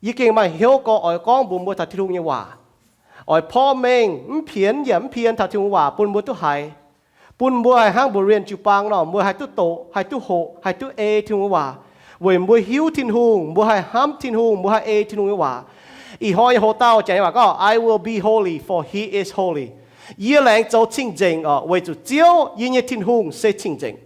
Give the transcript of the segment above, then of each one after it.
Yie gengh maaih hnyouv gorngv, oix gorngv mbuox mbuo taux Tin-Hungh nyei waac. Oix porv mengh, mv pienx yaac mv pien taux Tin-Hungh waac bun mbuo duqv haiz, bun mbuo haih hnangv mbuox Ren jiu-baang nor, mbuo haih duqv doqc, haih duqv hoqc, haih duqv ei Tin-Hungh nyei waac. Weic mbuo hiuv Tin-Hungh, mbuo haih hnamv Tin-Hungh, mbuo haih ei Tin-Hungh nyei waac. Ih hnoi nyei hoc-dauh jangx nyei waac gorngv, I will be holy, for he is holy. Yie laengz zoux cing-nzengc orqc, weic zuqc Ziouv, yie nyei Tin-Hungh, se cing-nzengc.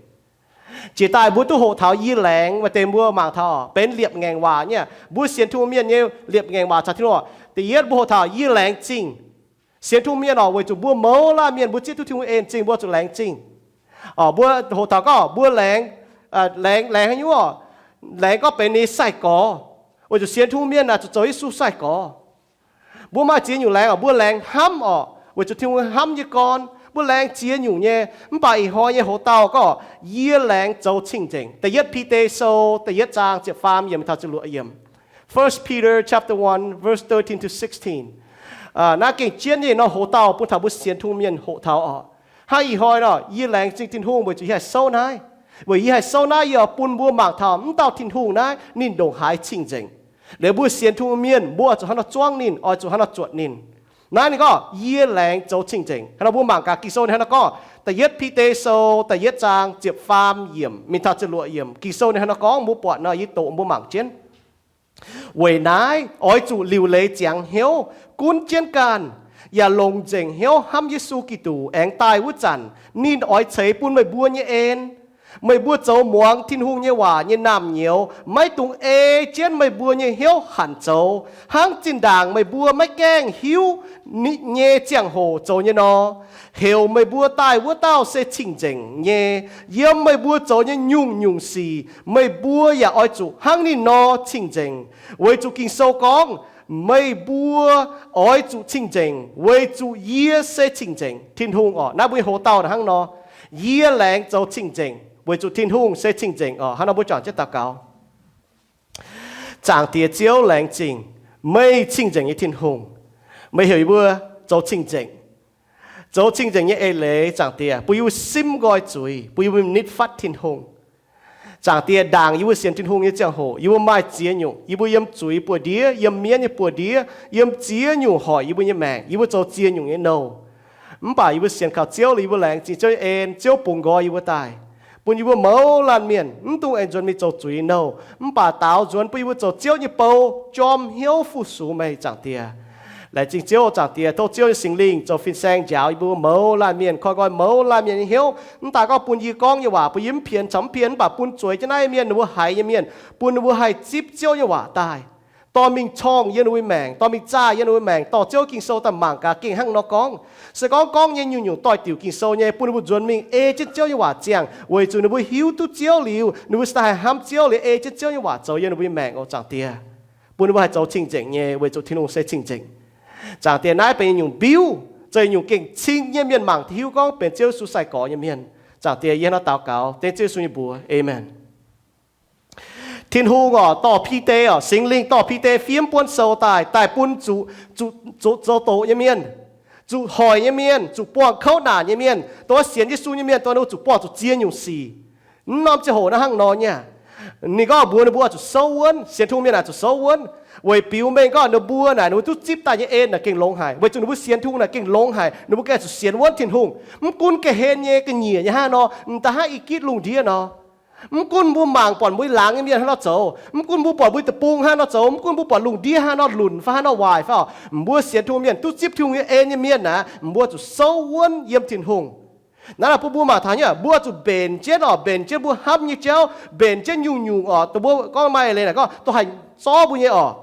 Jiex daaih mbuo duqv hoqc taux yie laengz, maaih deix mbuo mangc taux benx liepc ngaengc waac nyei. Mbuo sienx Tin-Hungh mienh nyei liepc ngaengc waac caux Tin-Hungh orqc, da'yietv mbuo hoqc taux yie laengz zingh. Sienx Tin-Hungh mienh orqc, weic zuqc mbuo mouz laanh mienh mbuo zieqv duqv Tin-Hungh en zingh, mbuo zuqc laengz zingh. Orqc, mbuo hoqc taux gorngv mbuo laengz, laengz, laengz haaix nyungc orqc? Laengz gorngv benx ninh sai-gorx, weic zuqc sienx Tin-Hungh mienh naaic zuqc zoux Yesu sai-gorx. Mbuo maaih ziex nyungc laengz orqc, mbuo laengz hnamv orqc, weic zuqc Tin-Hungh hnamv nyei gorn. Mbuo laengz ziex nyungc nyei. Mv baac ih hnoi nyei hoc-dauh gorngv, yie laengz zoux cing-nzengc. Da'yietv Bide Sou da'yietv zaang ziepc faam yiemc taux ziepc luoqc yiemc. First Peter chapter one, verse thirteen to sixteen. Naaiv gengh jienv nyei nor hoc-dauh bun taux mbuo sienx Tin-Hungh mienh hoqc taux orqc. Hnangv ih hnoi nor, yie laengz zingh Tin-Hungh weic zuqc yie haih souv naaiv. Weic yie haih souv naaiv, yie oix bun mbuo mangc taux mv dauh Tin-Hungh naaiv ninh ndongc haaix cing-nzengc. Liuz mbuo sienx Tin-Hungh mienh mbuo oix zuqc hnangv nor zuangv ninh, oix zuqc hnangv nor zuotc ninh. Naaiv ninh gorngv, yie laengz zoux cing-nzengc. Hnangv nor mbuo mangc gaax Ging-Sou ninh hnangv nor gorngv, da'yietv Bide Sou da'yietv zaang ziepc faam yiemc mingh taux ziepc luoqc yiemc. Ging-Sou ninh hnangv nor gorngv, mbuo buatc nor yie doqc mbuo mangc jienv. Weic naaiv oix zuqc liuc leiz ziangx hnyouv, gunv jienv ganh, yaac longc nzengc hnyouv hnamv Yesu Giduc aengx daaih wuov zanc ninh oix ceix bun meih mbuo nyei en. Meih mbuo zoux muangx Tin-Hungh nyei waac nyei naamh nyouz maiv dungx ei jienv meih mbuo nyei hnyouv hanc zoux, hnangv zinh ndaangc meih mbuo maiv gaengh hiuv nyei ziangh hoc zoux nyei nor. Heuc meih mbuo daaih wuov dauh se cing-nzengc nyei. Yiem meih mbuo zoux nyei nyungc-nyungc sic meih mbuo yaac oix zuqc hnangv ninh nor cing-nzengc, weic zuqc Ging-Sou gorngv, meih mbuo oix zuqc cing-nzengc weic zuqc yie se cing-nzengc. Tin-Hungh orqc, naaiv mbuo nyei hoc-dauh hnangv nor, yie laengz zoux cing-nzengc weic zuqc Tin-Hungh se cing-nzengc orqc. Hnangv nor mbuo juangc jienv daux gaux. Zaangc Diex Ziouv, laengz zingh meih, cing-nzengc nyei Tin-Hungh. Meih heuc yie mbuo zoux cing-nzengc. Zoux cing-nzengc nyei eix leiz, Zaangc Diex, bun yie mbuo simv nqoi zuiz, bun yie mbuo nitv fatv Tin-Hungh. Zaangc Diex, ndaangc yie mbuo sienx Tin-Hungh nyei ziangh hoc yie mbuo maaih ziex nyungc. Yie mbuo yiem zuiz buoz-ndiev, yiem mienv nyei buoz-ndiev, yiem ziex nyungc hoic yie mbuo nyei maengc, yie mbuo zoux ziex nyungc nyei nouh. Mv baac yie mbuo sienx kaux Ziouv liuz, yie mbuo laengz zingh Ziouv nyei en. Ziouv bungx nqoi yie mbuo daaih, bun yie mbuo mouz laanh mienh mv dungx aengx nzuonx mingh zoux zuiz nyei nouh, mv baac daaux nzuonx bun yie mbuo zoux Ziouv nyei bou, jorm hnyouv fu-sux meih, Zaangc Diex. Laengz zingh Ziouv, Zaangc Diex, tov Ziouv nyei Singx Lingh zoux fin-saeng njaaux yie mbuo mouz laanh mienh, koi nqoi mouz laanh mienh nyei hnyouv. Mv daaih gorngv bun yie gorngv nyei waac bun yie mv pien caux mv pien, mv baac bun zueiz jienv naaiv mienh, ninh mbuo haiz nyei mienh, bun ninh mbuo haih zipv Ziouv nyei waac daaih, dorh mingh corngh yiem ninh mbuo nyei maengc, dorh mingh zaah yiem ninh mbuo nyei maengc, dorh Ziouv Ging-Sou daaih mangc gaax gengh hnangv nor gorngv. Se gorngv gorngv nyei nyungc-nyungc doix-diuc Ging-Sou nyei, bun ninh mbuo nzuonx mingh ei jienv Ziouv nyei waac ziangh, weic zuqc ninh mbuo hiuv duqv Ziouv liuz, ninh mbuo se daaih haih hnamv Ziouv liuz ei jienv Ziouv nyei waac zoux yiem ninh mbuo nyei maengc oc, Zaangc Diex. Bun ninh mbuo haih zoux cing-nzengc nyei, weic zuqc Tin-Hungh se cing-nzengc. Zaangc Diex, naaiv benx nyungc mbiuv, zoux nyungc gengh cing nyei mienh mangc hiuv gorngv benx Ziouv Yesu sai-gorx nyei mienh. Zaangc Diex, yie hnangv nor daux gaux dengv Ziouv Yesu nyei mbuox, aamen. Tin-Hungh orqc, dorh Bide orqc, Singx Lingh dorh Bide fiev mv buonv sou daaih, daaih bun zuqc, zuqc, zuqc zoux doqc nyei mienh, zuqc hoic nyei mienh, zuqc buangh kouv naanc nyei mienh, dongh sienx Yesu nyei mienh, dongh ninh zuqc buangh zuqc ziex nyungc sic. Mv norm ziangh hoc naaiv hnangv nor nyei. Ninh gorngv mbuox ninh mbuo zuqc souv wuonv, sienx Tin-Hungh mienh naaic zuqc souv wuonv, weic biux mengh gorngv ninh mbuo naaic ninh mbuo duqv zipv daaih nyei en naaic gengh longx haic, weic zuqc ninh mbuo sienx Tin-Hungh naaic gengh longx haic, ninh mbuo gengh zuqc sienx wuonv Tin-Hungh. Mv gunv ga'hlen nyei, ga'nyiec nyei hnangv nor, m'daaih hnangv i gitv lungh ndiev nor. Mv gunv mbuo mangc buatc mbuo laangz nyei mienh hnangv nor zoux, mv gunv mbuo buatc mbuo deic-bung hnangv nor zoux, mv gunv mbuo buatc lungh ndiev hnangv nor lunc fai hnangv nor waaic fai orqc, mbuo sienx Tin-Hungh mienh, duqv zipv Tin-Hungh nyei en nyei mienh naaic, mbuo zuqc souv wuonv yiem Tin-Hungh. Naaiv naaic bun mbuo mangc taux nyei, mbuo zuqc mbenc jienv orqc, mbenc jienv mbuo hnamv nyei jauv, mbenc jienv nyungc-nyungc orqc, dongh mbuo gorngv maaih eix leiz naaic gorngv dongh haih zorv mbuo nyei orqc.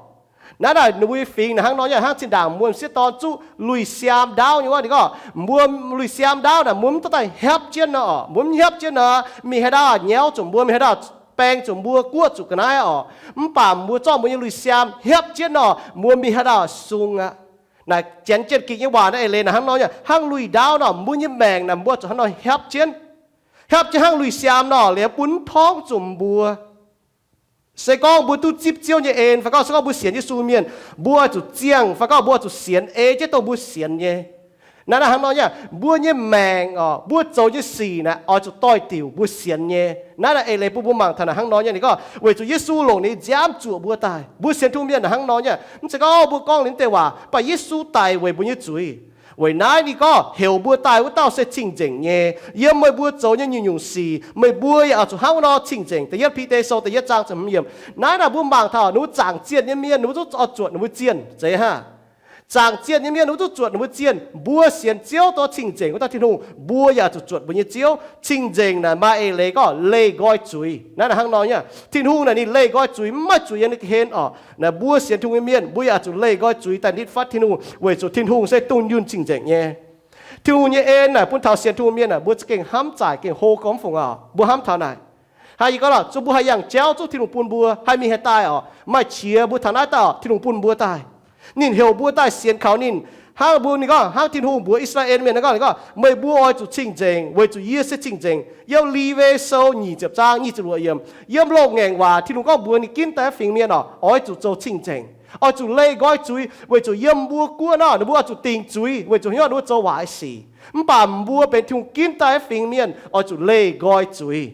Naaiv naaic ninh mbuo nyei fingx naaic hnangv nor nyei, hnangv zinh ndaangc mbuo m'sieqv dorn zuqv lui-siaam ndaauv nyei wuov, ninh gorngv mbuo lui-siaam ndaauv naaic mbuo mv duqv daaih hiepv jienv nor orqc, mbuo mv hiepv jienv nor, mingh haaix ndau nyauv zuqc mbuo, mingh haaix ndau baeng zuqc mbuo, guoqv zuqc ga'naaiv orqc. Mv baac mbuo zorqv mbuo nyei lui-siaam hiepv jienv nor, mbuo mingh haaix ndau sung aqv. Naaic Janx jienv gikc nyei waac naaiv eix leiz naaic hnangv nor nyei, hnangv lui-ndaauv nor, mbuo nyei maengc naaic mbuo zuqc hnangv nor hiepv jienv. Hiepv jienv hnangv lui-siaam nor, liuz bun mv torngv zuqc mbuo. Se gorngv mbuo duqv zipv Ziouv nyei en, fai gorngv se gorngv mbuo sienx Yesu mienh, mbuo zuqc ziangh, fai gorngv mbuo zuqc sienx ei jienv dongh mbuo sienx nyei. Naaiv naaic hnangv nor nyei, mbuo nyei maengc oc, mbuo zoux nyei sic naaic oix zuqc doix-diuc mbuo sienx nyei. Naaiv naaic eix leiz bun mbuo mangc taux naaic hnangv nor nyei. Ninh gorngv weic zuqc Yesu longc ninh nyei nziaamv zuoqc mbuo daaih. Mbuo sienx Tin-Hungh mienh naaic hnangv nor nyei. Mv zeiz gorngv mbuo gorngv liuz deix waac, mv baac Yesu daic weic mbuo nyei zuiz. Weic naaiv ninh gorngv heuc mbuo daaih wuov dauh se cing-nzengc nyei. Yiem meih mbuo zoux nyei nyungc-nyungc sic, meih mbuo yaac oix zuqc hnangv wuov nor cing-nzengc. Da'yietv Bide Sou da'yietv zaang ziepc hmz yiemc. Naaiv naaic mbuo mangc taux ninh mbuo zaangc zienh nyei mienh, ninh mbuo zuqc oix zuotc ninh mbuo zienh zeiz hnangv. Zaangc zienh nyei mienh ninh mbuo zuqc zuotc ninh mbuo zienh. Mbuo sienx Ziouv, dongh cing-nzengc wuov dauh Tin-Hungh, mbuo yaac zuqc zuotc mbuo nyei Ziouv. Cing-nzengc naaic maaih eix leiz gorngv leih nqoi zuiz. Naaiv naaic hnangv nor nyei. Tin-Hungh naaic ninh leih nqoi zuiz, mv maaih zuiz yiem ninh ga'hlen oc. Naaic mbuo sienx Tin-Hungh nyei mienh, mbuo yaac zuqc leih nqoi zuiz daaih nitv fatv Tin-Hungh, weic zuqc Tin-Hungh se dunh yunh cing-nzengc nyei. Tin-Hungh nyei en naaic bun taux sienx Tin-Hungh mienh naaic, mbuo za'gengh hnamv zaaic gengh hlo gormx fungc oc. Mbuo hnamv taux naaic. Haaix, yie gorngv lorqc, zungv mbuo haih yangh jauv zungv Tin-Hungh bun mbuo, haih mingh haih daaih oc, maaih qiex mbuo taux naaiv dauh Tin-Hungh bun mbuo daaih. Ninh heuc mbuo daaih sienx kaux ninh. Hnangv mbuo, ninh gorngv hnangv Tin-Hungh mbuox I^saa^laa^en Mienh naaiv gorngv, ninh gorngv, meih mbuo oix zuqc cing-nzengc, weic zuqc yie se cing-nzengc. Yiem Lewi Sou nyic ziepc zaang nyic ziepc luoqc yiemc, yiem loz-ngaengc waac Tin-Hungh gorngv mbuox ninh ginv daaih fingx mienh oc, oix zuqc zoux cing-nzengc, oix zuqc leih nqoi zuiz, weic zuqc yiem mbuo guoqv nor ninh mbuo oix zuqc dingc zuiz weic zuqc hnyouv ninh mbuo zoux waaic sic. Mv baac mbuo benx Tin-Hungh ginv daaih fingx mienh oix zuqc leih nqoi zuiz.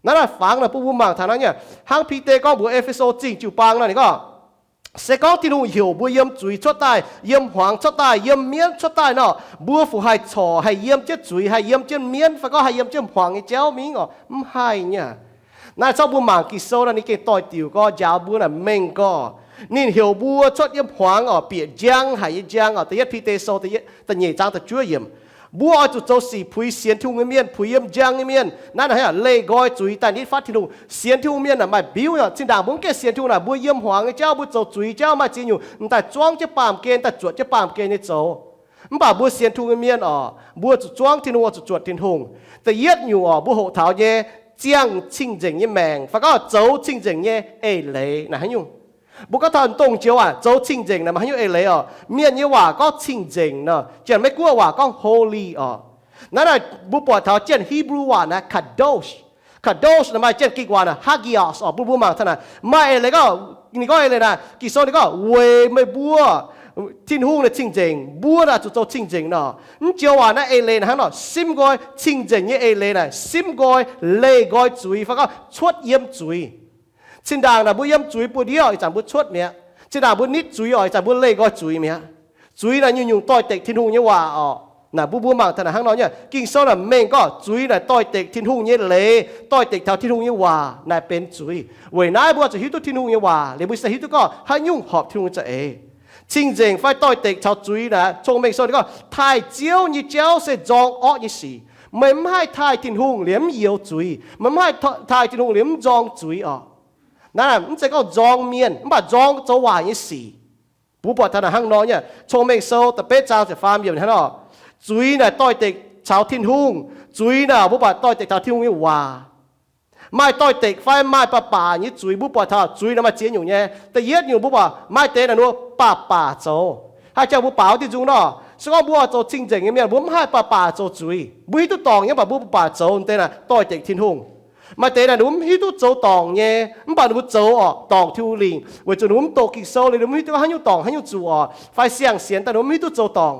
Naaiv naaic fangx naaic bun mbuo mangc taux naaiv nyei, hnangv Bide gorngv mbuox E^fe^so Zingh jiu-baang nor, ninh gorngv, se gorngv Tin-Hungh heuc mbuo yiem zuiz cuotv daaih, yiem hmuangx cuotv daaih, yiem mienv cuotv daaih nor, mbuo fu haih corc haih yiem jienv zuiz, haih yiem jienv mienv, fai gorngv haih yiem jienv hmuangx nyei jauv mingh oc? Mv haih nyei. Naaiv zorqv mbuo mangc Ging-Sou nor, ninh gengh doix-diuc gorx, njaaux mbuo naaic mengh gorx. Ninh heuc mbuo cuotv yiem hmuangx oc, bieqc njang haic nyei njang oc. Da'yietv Bide Sou da'nyeic zaang da'juov yiemc. Mbuo oix zuqc zoux sic puix sienx Tin-Hungh nyei mienh, puix yiem njang nyei mienh. Naaiv naaic hnangv leih nqoi zuiz daaih nitv fatv Tin-Hungh. Sienx Tin-Hungh mienh naaic maaih mbiuv oc. Zinh ndaangc mbuo mv gaengh sienx Tin-Hungh naaic, mbuo yiem hmuangx nyei jauv, mbuo zoux zuiz jauv, maaih ziex nyungc m'daaih zuangv jienv baamh gen, daaih zuotc jienv baamh gen nyei zoux. Mv baac mbuo sienx Tin-Hungh nyei mienh oc, mbuo zuqc zuangv Tin-Hungh, oix zuqc zuotc Tin-Hungh. Da'yietv nyungc oc, mbuo hoqc taux nyei ziangh cing-nzengc nyei maengc fai gorngv zoux cing-nzengc nyei eix leiz naaic haaix nyungc? Mbuo gorngv taux dongh joux waac zoux cing-nzengc naaic maaih haaix nyungc eix leiz oc? Mienh nyei waac gorngv cing-nzengc nor, janx-Meiv-Guoqv waac gorngv holy oc. Naaiv naaic mbuo buatc taux janx Hipv^lu waac naaic kadosh. Kadosh naaic maaih janx-Gikc waac naaic hagios oc. Bun mbuo mangc taux naaic maaih eix leiz gorngv, ninh gorngv eix leiz naaic, Ging-Sou ninh gorngv weic meih mbuo Tin-Hungh naaic cing-nzengc, mbuo naaic zuqc zoux cing-nzengc nor. Mv joux waac naaiv eix leiz naaic hnangv nor simv nqoi, cing-nzengc nyei eix leiz naaic simv nqoi, leih nqoi zuiz fai gorngv cuotv yiem zuiz. Zinh ndaangc naaic mbuo yiem zuiz buoz-ndiev, ih zanc mbuo cuotv mi'aqv. Zinh ndaangc mbuo nitv zuiz oc, ih zanc mbuo leih nqoi zuiz mi'aqv. Zuiz naaic nyungc-nyungc doix-dekc Tin-Hungh nyei waac oc. Naaic mbuo mbuo mangc taux naaic hnangv nor nyei. Ging-Sou naaic mengh gorngv zuiz naaic doix-dekc Tin-Hungh nyei leiz, doix-dekc taux Tin-Hungh nyei waac naaic benx zuiz. Weic naaiv mbuo zuqc hiuv duqv Tin-Hungh nyei waac liuz mbuo se hiuv duqv gorngv haaix nyungc horpc Tin-Hungh nyei za'eix. Cing-nzengc fai doix-dekc caux zuiz naaic, Cong-Mengh Sou ninh gorngv taaih Ziouv nyei jauv se nzorng orqv nyei sic. Meih mv haih taaih Tin-Hungh liuz mv youx zuiz. Meih mv haih taaih Tin-Hungh liuz mv nzorng zuiz oc. Naaiv mv zeiz gorngv nzorng mienh, mv baac nzorng zoux waaic nyei sic. Mbuo buatc taux naaic hnangv nor nyei. Cong-Mengh Sou da'betv zaang ziepc faam yiemc hnangv nor, zuiz naaic doix-dekc caux Tin-Hungh. Zuiz naaic mbuo buatc doix-dekc taux Tin-Hungh nyei waac. Maaih doix-dekc fai maaih baac baac nyei zuiz. Mbuo buatc taux zuiz naaic maaih ziex nyungc nyei. Da'yietv nyungc mbuo buatc maaih deix naaic ninh mbuo baac baac zoux. Haaix jangx mbuo baaux wuov diuh nzung nor, se gorngv mbuo oix zoux cing-nzengc nyei mienh, mbuo mv haih baac baac zoux zuiz. Mbuo hiuv duqv dorngc nyei, mv baac mbuo baac baac zoux deix naaic doix-dekc Tin-Hungh. Maaih deix naaic ninh mbuo mv hiuv duqv zoux dorngc nyei, mv baac ninh mbuo zoux oc, dorngc Tin-Hungh lingc, weic zuqc ninh mbuo mv doqc Ging-Sou liuz ninh mbuo mv hiuv duqv haaix nyungc dorngc haaix nyungc zuqc oc, fai siang-sienx daaih ninh mbuo mv hiuv duqv zoux dorngc.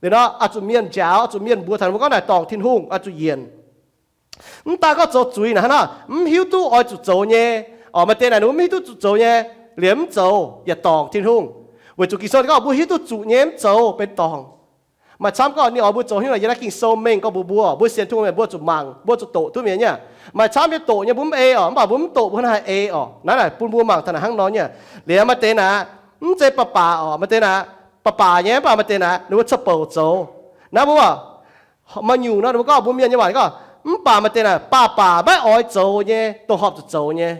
Liuz nor, oix zuqc mienh njaaux, oix zuqc mienh mbuox taux ninh mbuo gorngv naaic dorngc Tin-Hungh, oix zuqc yienc. Mv daan gorngv zoux zuiz naaic hnangv nor, mv hiuv duqv oix zuqc zoux nyei oc, maaih deix naaic ninh mbuo mv hiuv duqv zuqc zoux nyei, liemh mv zoux yaac dorngc Tin-Hungh. Weic zuqc Ging-Sou ninh gorngv mbuo hiuv duqv zuqc nyei mv zoux benx dorngc. Maaih camv gorngv ninh oix mbuo zoux haaix nyungc naaic, yiem naaiv Ging-Sou mengh gorngv mbuox mbuo, mbuo sienx Tin-Hungh mienh mbuo zuqc mangc, mbuo zuqc doqc duqv mi'aqv nyei. Maaih camv nyei doqc nyei mbuo mv ei oc, mv baac mbuo mv doqc mbuo hnangv haaix ei oc. Naaiv naaic bun mbuo mangc taux naaic hnangv nor nyei. Liemh maaih deix naaic, mv zeiz baac baac oc, maaih deix naaic baac baac nyei, mv baac maaih deix naaic ninh mbuo ca'bouc zoux. Naaiv mbuo maaih nyungc nor ninh mbuo gorngv mbuo mienh nyei waac gorngv, mv baac maaih deix naaic baac baac maiv oix zoux nyei, dongh horpc zuqc zoux nyei.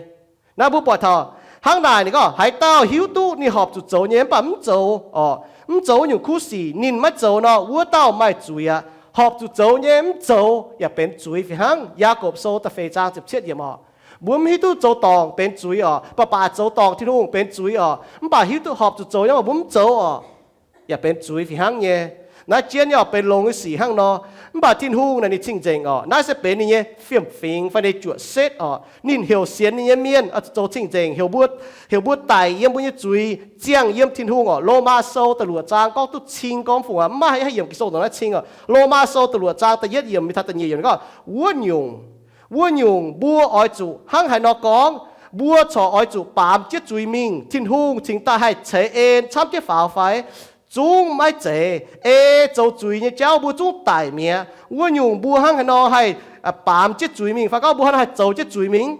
Naaiv mbuo buatc taux hnangv naaic ninh gorngv haaix dauh hiuv duqv ninh horpc zuqc zoux nyei mv baac mv zoux oc, mv zoux wuov nyungc kuv sic, ninh maiv zoux nor, wuov dauh maaih zuiz aqv. Horpc zuqc zoux nyei mv zoux yaac benx zuiz fih hnangv. Yaagorpc Sou da'feix zaang ziepc cietv yiemc oc. Mbuo mv hiuv duqv zoux dorngc benx zuiz oc, baac baac zoux dorngc Tin-Hungh benx zuiz oc, mv baac hiuv duqv horpc zuqc zoux nyei mbuo mv zoux oc, yaac benx zuiz fih hnangv nyei. Naaiv jienv nyei oc benx longx nyei sic hnangv nor. Mv baac Tin-Hungh naaic ninh cing-nzengc oc. Naaiv se benx ninh nyei fiem-fingx fai ninh nyei juoqc setv oc. Ninh heuc sienx ninh nyei mienh oix zuqc zoux cing-nzengc, heuc mbuo, heuc mbuo daic yiem mbuo nyei zuiz, ziangh yiem Tin-Hungh oc. Lomaa Sou da'luoqc zaang gorngv duqv cing gorngv fungc aqv. Mv maaih haaix yiemc Ging-Sou zoux naaiv cing oc. Lomaa Sou da'luoqc zaang da'yietv yiemc mingh taux da'nyeic yiemc gorngv, wuov nyungc, wuov nyungc mbuo oix zuqc hnangv haaix nor gorngv, mbuo corc oix zuqc baamz jienv zuiz mingh, Tin-Hungh cingx daaih haih ceix en camv jienv faaux fai? Zungv maiv zeiz. Ei zoux zuiz nyei jauv mbuo zungv daic mi'aqv. Wuov nyungc mbuo hnangv haaix nor haih baamz jienv zuiz mingh fai gorngv mbuo hnangv haaix nor haih zoux jienv zuiz mingh?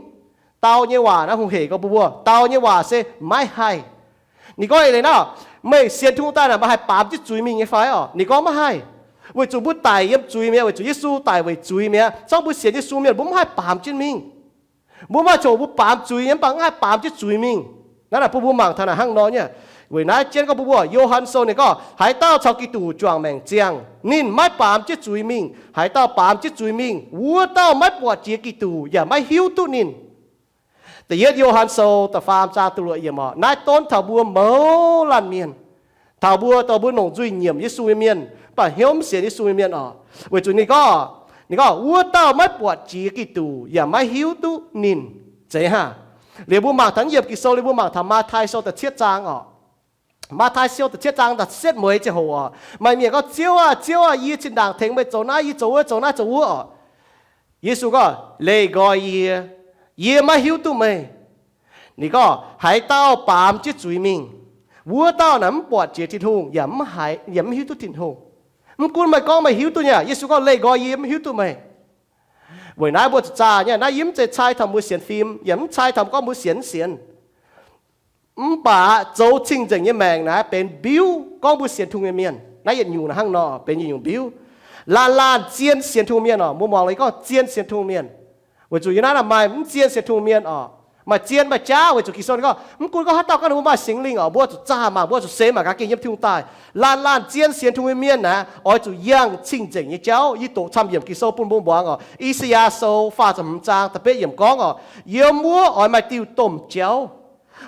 Dau nyei waac naaiv hungh hec gorx mbuo, dau nyei waac se maiv haih. Ninh gorngv eix leiz naaiv, meih sienx Tin-Hungh daaih naaic meih haih baamz jienv zuiz mingh nyei fai oc? Ninh gorngv maiv haih. Weic zuqc mbuo daic yiem zuiz mi'aqv, weic zuqc Yesu daic weic zuiz mi'aqv. Hnangv mbuo sienx Yesu mienh mbuo maiv haih baamz jienv mingh. Mbuo maiv haih coc mbuo baamz zuiz nyei, mv baac mv haih baamz jienv zuiz mingh. Naaiv naaic bun mbuo mangc taux naaic hnangv nor nyei. Weic naaiv jienv gorngv mbuo, Yo^han Sou ninh gorngv, haaix dauh caux Giduc juangc maengc ziangh, ninh maiv baamz jienv zuiz mingh. Haaix dauh baamz jienv zuiz mingh, wuov dauh maiv buatc jiex Giduc yaac maiv hiuv duqv ninh. Da'yietv Yo^han Sou da'faam zaang da'luoqc yiemc oc. Naaiv donv taux mbuo mouz laanh mienh, taux mbuo, dorh mbuo longc nzuih nyiemc Yesu nyei mienh, mv baac hnyouv mv sienx Yesu nyei mienh oc. Weic zuqc ninh gorngv, ninh gorngv, wuov dauh maiv buatc jiex Giduc yaac maiv hiuv duqv ninh. Zeiz hnangv. Liuz mbuo mangc taux naaiv yiemc Ging-Sou liuz mbuo mangc taux Matv^taai Sou da'cietv zaang oc. Matv^taai Sou da'cietv zaang da'cietv mueiz ziangh hoc oc, maaih mienh gorngv, Ziouv aah! Ziouv aah! Yie zinh ndaangc tengx meih zoux naaiv, yie zoux wuov, zoux naaiv, zoux wuov oc. Yesu gorngv, Leih nqoi yie. Yie maiv hiuv duqv meih. Ninh gorngv, haaix dauh baamz jienv zuiz mingh, wuov dauh naaic mv buatc jiex Tin-Hungh yaac mv hiuv duqv Tin-Hungh. Mv gunv meih gorngv meih hiuv duqv nyei, Yesu gorngv, Leih nqoi yie, mv hiuv duqv meih. Weic naaiv mbuo zuqc zaah nyei. Naaiv yie mv zeiz cai taux mbuo sienx fim, yaac mv cai taux gorngv mbuo sienx mv sienx. Mv baac zoux cing-nzengc nyei maengc naaiv benx mbiuv gorngv mbuo sienx Tin-Hungh nyei mienh. Naaiv yietc nyungc hnangv nor benx yietc nyungc mbiuv. Laanh laanh zien sienx Tin-Hungh mienh oc, mbuo muangx liuz gorngv zien sienx Tin-Hungh mienh. Weic zuqc yiem naaiv maaih mv zien sienx Tin-Hungh mienh oc. Maaih zien maaih jaav, weic zuqc Ging-Sou ninh gorngv, mv gunv gorngv haaix dauh ganh mbuo maaih Singx Lingh oc, mbuo zuqc zaah mangc, mbuo zuqc seix mangc gaax gengh yiem Tin-Hungh daaih. Laanh laanh zien sienx Tin-Hungh nyei mienh naaiv oix zuqc yangh cing-nzengc nyei jauv. Yie doqc camv yiemc Ging-Sou bun mbuo muangx oc. I^saa^yaa Sou faah ziepc hmz zaang da'betv yiemc gorngv oc, yiem wuov oix maaih diuh domh jauv.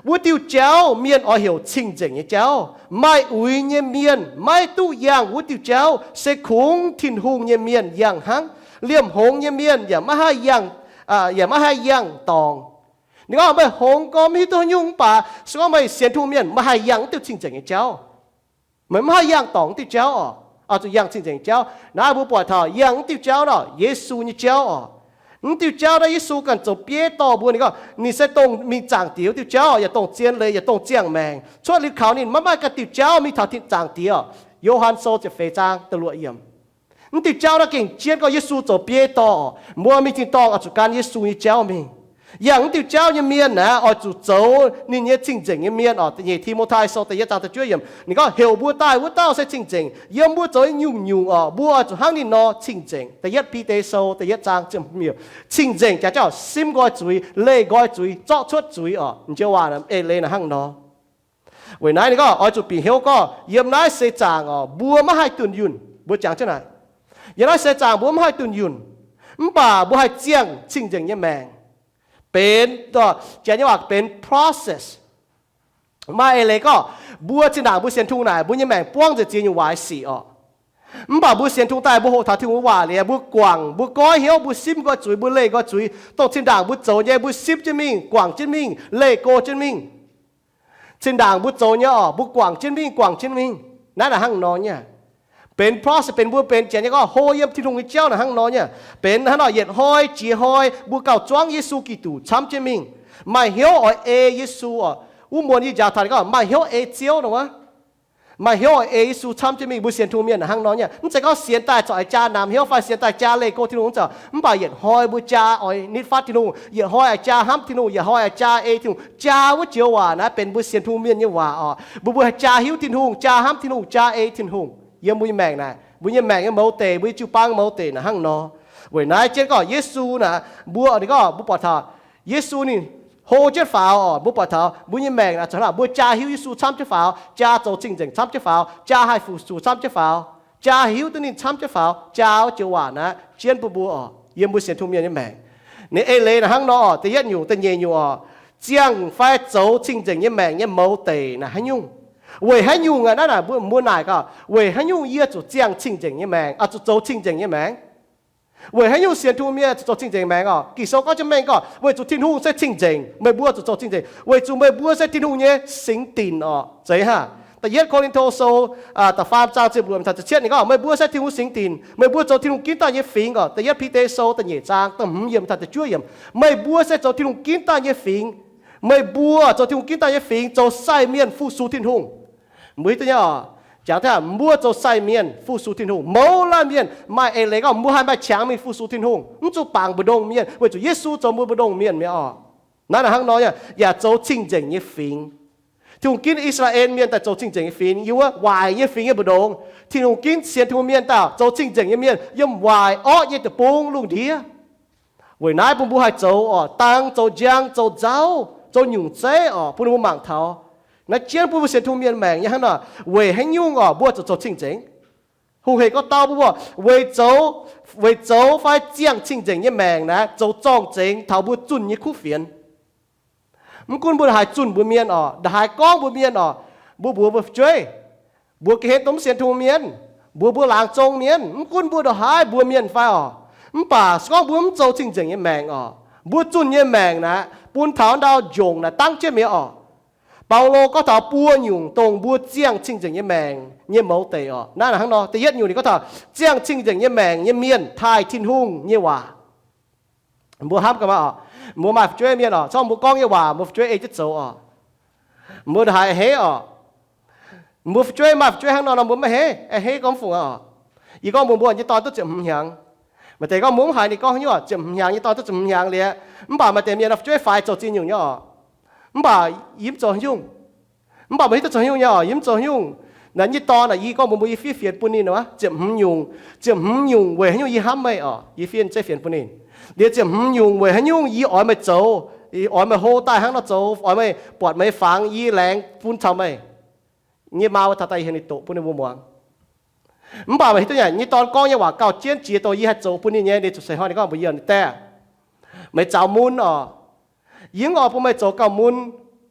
Wuov diuh jauv mienh oix heuc cing-nzengc nyei jauv. Maaih uix nyei mienh maiv duqv yangh wuov diuh jauv, se kungx Tin-Hungh nyei mienh yangh hnangv. Liemh hngongx nyei mienh yaac maiv haih yangh, yaac maiv haih yangh dorngx. Ninh gorngv meih hngongx gorngv mv hiuv duqv haaix nyungc, mv baac se gorngv meih sienx Tin-Hungh mienh, meih haih yangh wuov diuh cing-nzengc nyei jauv. Meih mv haih yangh dorngc wuov diuh jauv oc. Oix zuqc yangh cing-nzengc jauv. Naaiv mbuo buatc taux yangh wuov diuh jauv nor, Yesu nyei jauv oc. Wuov diuh jauv naaiv Yesu ganh zoux bieiv dorh mbuo. Ninh gorngv ninh se dongh mingh Zaangc Diex wuov diuh jauv, yaac dongh zien leiz, yaac dongh ziangh maengc. Cuotv liuz kaux ninh maiv maaih ganh diuh jauv mingh taux Tin-, Zaangc Diex oc. Yo^han Sou ziepc feix zaang da'luoqc yiemc. Mv diuh jauv naaiv gengh jienv gorngv Yesu zoux bieiv dorh oc. Mbuo mingh tin-dorngh oix zuqc gan Yesu nyei jauv mingh. Yangh mv diuh jauv nyei mienh naaiv oix zuqc zoux ninh nyei cing-nzengc nyei mienh oc. Da'nyeic Ti^mo^tai Sou da'yietv zaang da'juov yiemc ninh gorngv heuc mbuo daaih wuov dauh se cing-nzengc. Yiem mbuo zoux nyungc-nyungc oc, mbuo oix zuqc hnangv ninh nor cing-nzengc. Da'yietv Bide Sou da'yietv zaang ziepc hmz yiemc. Cing-nzengc jaax jauv simv nqoi zuiz, leih nqoi zuiz, zorqv cuotv zuiz oc. Njoux waac eix leiz naaic hnangv nor. Weic naaiv ninh gorngv oix zuqc bieqc hnyouv gorngv yiem naaiv seix zaangc oc, mbuo maiv haih dunh yunh. Mbuo jangx jienv naaic, yiem naaiv seix zaangc mbuo maiv haih dunh yunh, mv baac mbuo haih ziangh cing-nzengc nyei maengc. Benx, janx nyei waac benx process. Maaih eix leiz gorngv mbuo zinh ndaangc mbuo sienx Tin-Hungh naaic, mbuo nyei maengc buangv nzengc ziex nyungc waaic sic oc. Mv baac mbuo sienx Tin-Hungh daaih, mbuo hoqc taux Tin-Hungh waac liuz, mbuo guangc, mbuo goiv hnyouv, mbuo simv nqoi zuiz, mbuo leih nqoi zuiz, dongh zinh ndaangc mbuo zoux nyei, mbuo simv jienv mingh, guangc jienv mingh, leih go jienv mingh. Zinh ndaangc mbuo zoux nyei oc, mbuo guangc jienv mingh, guangc jienv mingh. Naaiv naaic hnangv nor nyei. Benx process, benx mbuo benx janx nyei gorngv hlo yiem Tin-Hungh nyei jauv naaic hnangv nor nyei. Benx hnangv nor, yietc hnoi jiex hnoi mbuo gauh zuangv Yesu Giduc camv jienv mingh, maaih hnyouv oix ei Yesu oc. Wuov muonz yie njaaux taux ninh gorngv maaih hnyouv ei Ziouv nor wuov. Maaih hnyouv oix ei Yesu camv jienv mingh. Mbuo sienx Tin-Hungh mienh hnangv nor nyei. Mv zeiz gorngv sienx daaih corc oix jaa namx hnyouv fai sienx daaih jaa leih go Tin-Hungh, mv baac yietc hnoi mbuo jaa oix nitv fatv Tin-Hungh, yietc hnoi oix jaa hnamv Tin-Hungh, yietc hnoi oix jaa ei Tin-Hungh. Jaa wuov joux waac naaiv benx mbuo sienx Tin-Hungh mienh nyei waac oc. Mbuo, mbuo haih jaa hiuv Tin-Hungh, jaa hnamv Tin-Hungh, jaa ei Tin-Hungh. Yiem mbuo nyei maengc naaic, mbuo nyei maengc nyei mouz deic, mbuo nyei jiu-baang mouz deic naaic hnangv nor. Weic naaiv jienv gorngv Yesu naaic, mbuo, ninh gorngv mbuo buatc taux Yesu ninh hlo jienv faaux oc. Mbuo buatc taux mbuo nyei maengc naaic, mbuo jaa hiuv Yesu camv jienv faaux, jaa zoux cing-nzengc camv jienv faaux, jaa haih fu-sux camv jienv faaux, jaa hiuv duqv ninh camv jienv faaux, jaa wuov joux waac naaiv jienv bun mbuo oc. Yiem mbuo sienx Tin-Hungh mienh nyei maengc, ninh eix leiz naaic hnangv nor oc. Da'yietv nyungc, da'nyeic nyungc oc, ziangh fai zoux cing-nzengc nyei maengc nyei mouz deic naaic haaix nyungc? Weic haaix nyungc aqv? Naaiv naaic mbuo, mbuo naaic gaax, weic haaix nyungc yie zuqc ziangh cing-nzengc nyei maengc, oix zuqc zoux cing-nzengc nyei maengc? Weic haaix nyungc sienx Tin-Hungh mienh zuqc zoux cing-nzengc maengc oc? Ging-Sou gorngv jienv mengh gorngv, weic zuqc Tin-Hungh se cing-nzengc, meih mbuo zuqc zoux cing-nzengc, weic zuqc meih mbuo se Tin-Hungh nyei singx dinc oc. Zeiz hnangv. Da'yietv Ko^lin^to Sou, aa, da'faam zaang ziepc luoqc taux ziepc cietv ninh gorngv, meih mbuo se Tin-Hungh singx dinc, meih mbuo zoux Tin-Hungh ginv daaih nyei fingx oc. Da'yietv Bide Sou da'nyeic zaang da'hmz yiemc taux da'juov yiemc, meih mbuo se zoux Tin-Hungh ginv daaih nyei fingx. Meih mbuo zoux Tin-Hungh ginv daaih nyei fingx, zoux sai mienh fu-sux Tin-Hungh. Mbuo hiuv duqv nyei oc. Jangx taux mbuo zoux sai mienh fu-sux Tin-Hungh, mouz laanh mienh maaih eix leiz gorngv mbuo haih maaih qangx mingh fu-sux Tin-Hungh, mv zuqc bangc mbu'ndongx mienh, weic zuqc Yesu zoux mbuo mbu'ndongx mienh mi'aqv oc. Naaiv naaic hnangv nor, yaac zoux cing-nzengc nyei fingx. Tin-Hungh ginv I^saa^laa^en Mienh daaih zoux cing-nzengc nyei fingx, yiem wuov waaic nyei fingx nyei mbu'ndongx. Tin-Hungh ginv sienx Tin-Hungh mienh daaih zoux cing-nzengc nyei mienh, yiem waaic orqv nyei deic-bung lungh ndiev. Weic naaiv bun mbuo haih zoux oc, dangx, zoux njang, zoux nzauv, zoux nyungc zeiv oc, bun mbuo mangc taux. Naaiv jienv bun mbuo sienx Tin-Hungh mienh maengc nyei hnangv nor, weic haaix nyungc oc mbuo zuqc zoux cing-nzengc? Hungh hec gorngv dau mbuo, weic zoux, weic zoux fai ziangh cing-nzengc nyei maengc naaiv zoux zorng-zengx taux mbuo zunh nyei kuv fienx. Mv gunv mbuo ndongc haaix zunh mbuo mienh oc, ndongc haaix gorngv mbuo mienh oc, mbuo mbuox mbuo fu'jueiv, mbuox ga'hlen dongh mv sienx Tin-Hungh mienh, mbuox mbuo laangz zong mienh, mv gunv mbuo ndongc haaix mbuo mienh fai oc, mv baac se gorngv mbuo mv zoux cing-nzengc nyei maengc oc, mbuo zunh nyei maengc naaiv bun taux ndau njongc naaiv dangv jienv mi'aqv oc. Baulo gorngv taux buo nyungc dongh mbuo ziangh cing-nzengc nyei maengc nyei mouz deic oc. Naaiv hnangv nor, da'yietv nyungc ninh gorngv taux ziangh cing-nzengc nyei maengc nyei mienh taaih Tin-Hungh nyei waac. Mbuo hnamv gaax maah oc. Mbuo maaih fu'jueiv mienh oc, corc mbuo gorngv nyei waac mbuo fu'jueiv ei jienv zoux oc. Mbuo ndongc haaix a'hneiv oc. Mbuo fu'jueiv maaih fu'jueiv hnangv nor nor mbuo maiv a'hneiv, a'hneiv gorngv fungc oc. Yie gorngv mbuox mbuo, nyei dorn duqv ziepc hmz hnyangx. Maaih deix gorngv mbuo mv haiz ninh gorngv haaix nyungc, ziepc hmz hnyangx, nyei dorn duqv ziepc hmz hnyangx liuz, mv baac maaih deix mienh fu'jueiv faix zoux ziex nyungc nyei oc. Mv baac yie mv zoux haaix nyungc. Mv baac meih hiuv duqv zoux haaix nyungc nyei oc, yie mv zoux haaix nyungc. Naaiv nyei dorn aah, yie gorngv mbuox mbuo yie fiev fienx bun ninh oc, ziepc hmz nyungc, ziepc hmz nyungc weic haaix nyungc yie hnamv meih oc, yie fiev zeiv fienx bun ninh. Liuz ziepc hmz nyungc weic haaix nyungc yie oix meih zoux, yie oix meih hlo daaih hnangv nor zoux, oix meih buatc meih fangx yie laengz bun caux meih. Nyei maa taux daaih yie heuc ninh doqc bun ninh mbuo muangx. Mv baac meih hiuv duqv nyei, nyei dorn gorngv nyei waac gauh jienv jiex dongh yie haih zoux bun ninh nyei. Ninh cuotv seix hnoi ninh gorngv mbuox yie, Diex, meih zaux mun oc. Yie mv oix bun meih zoux gauh mun.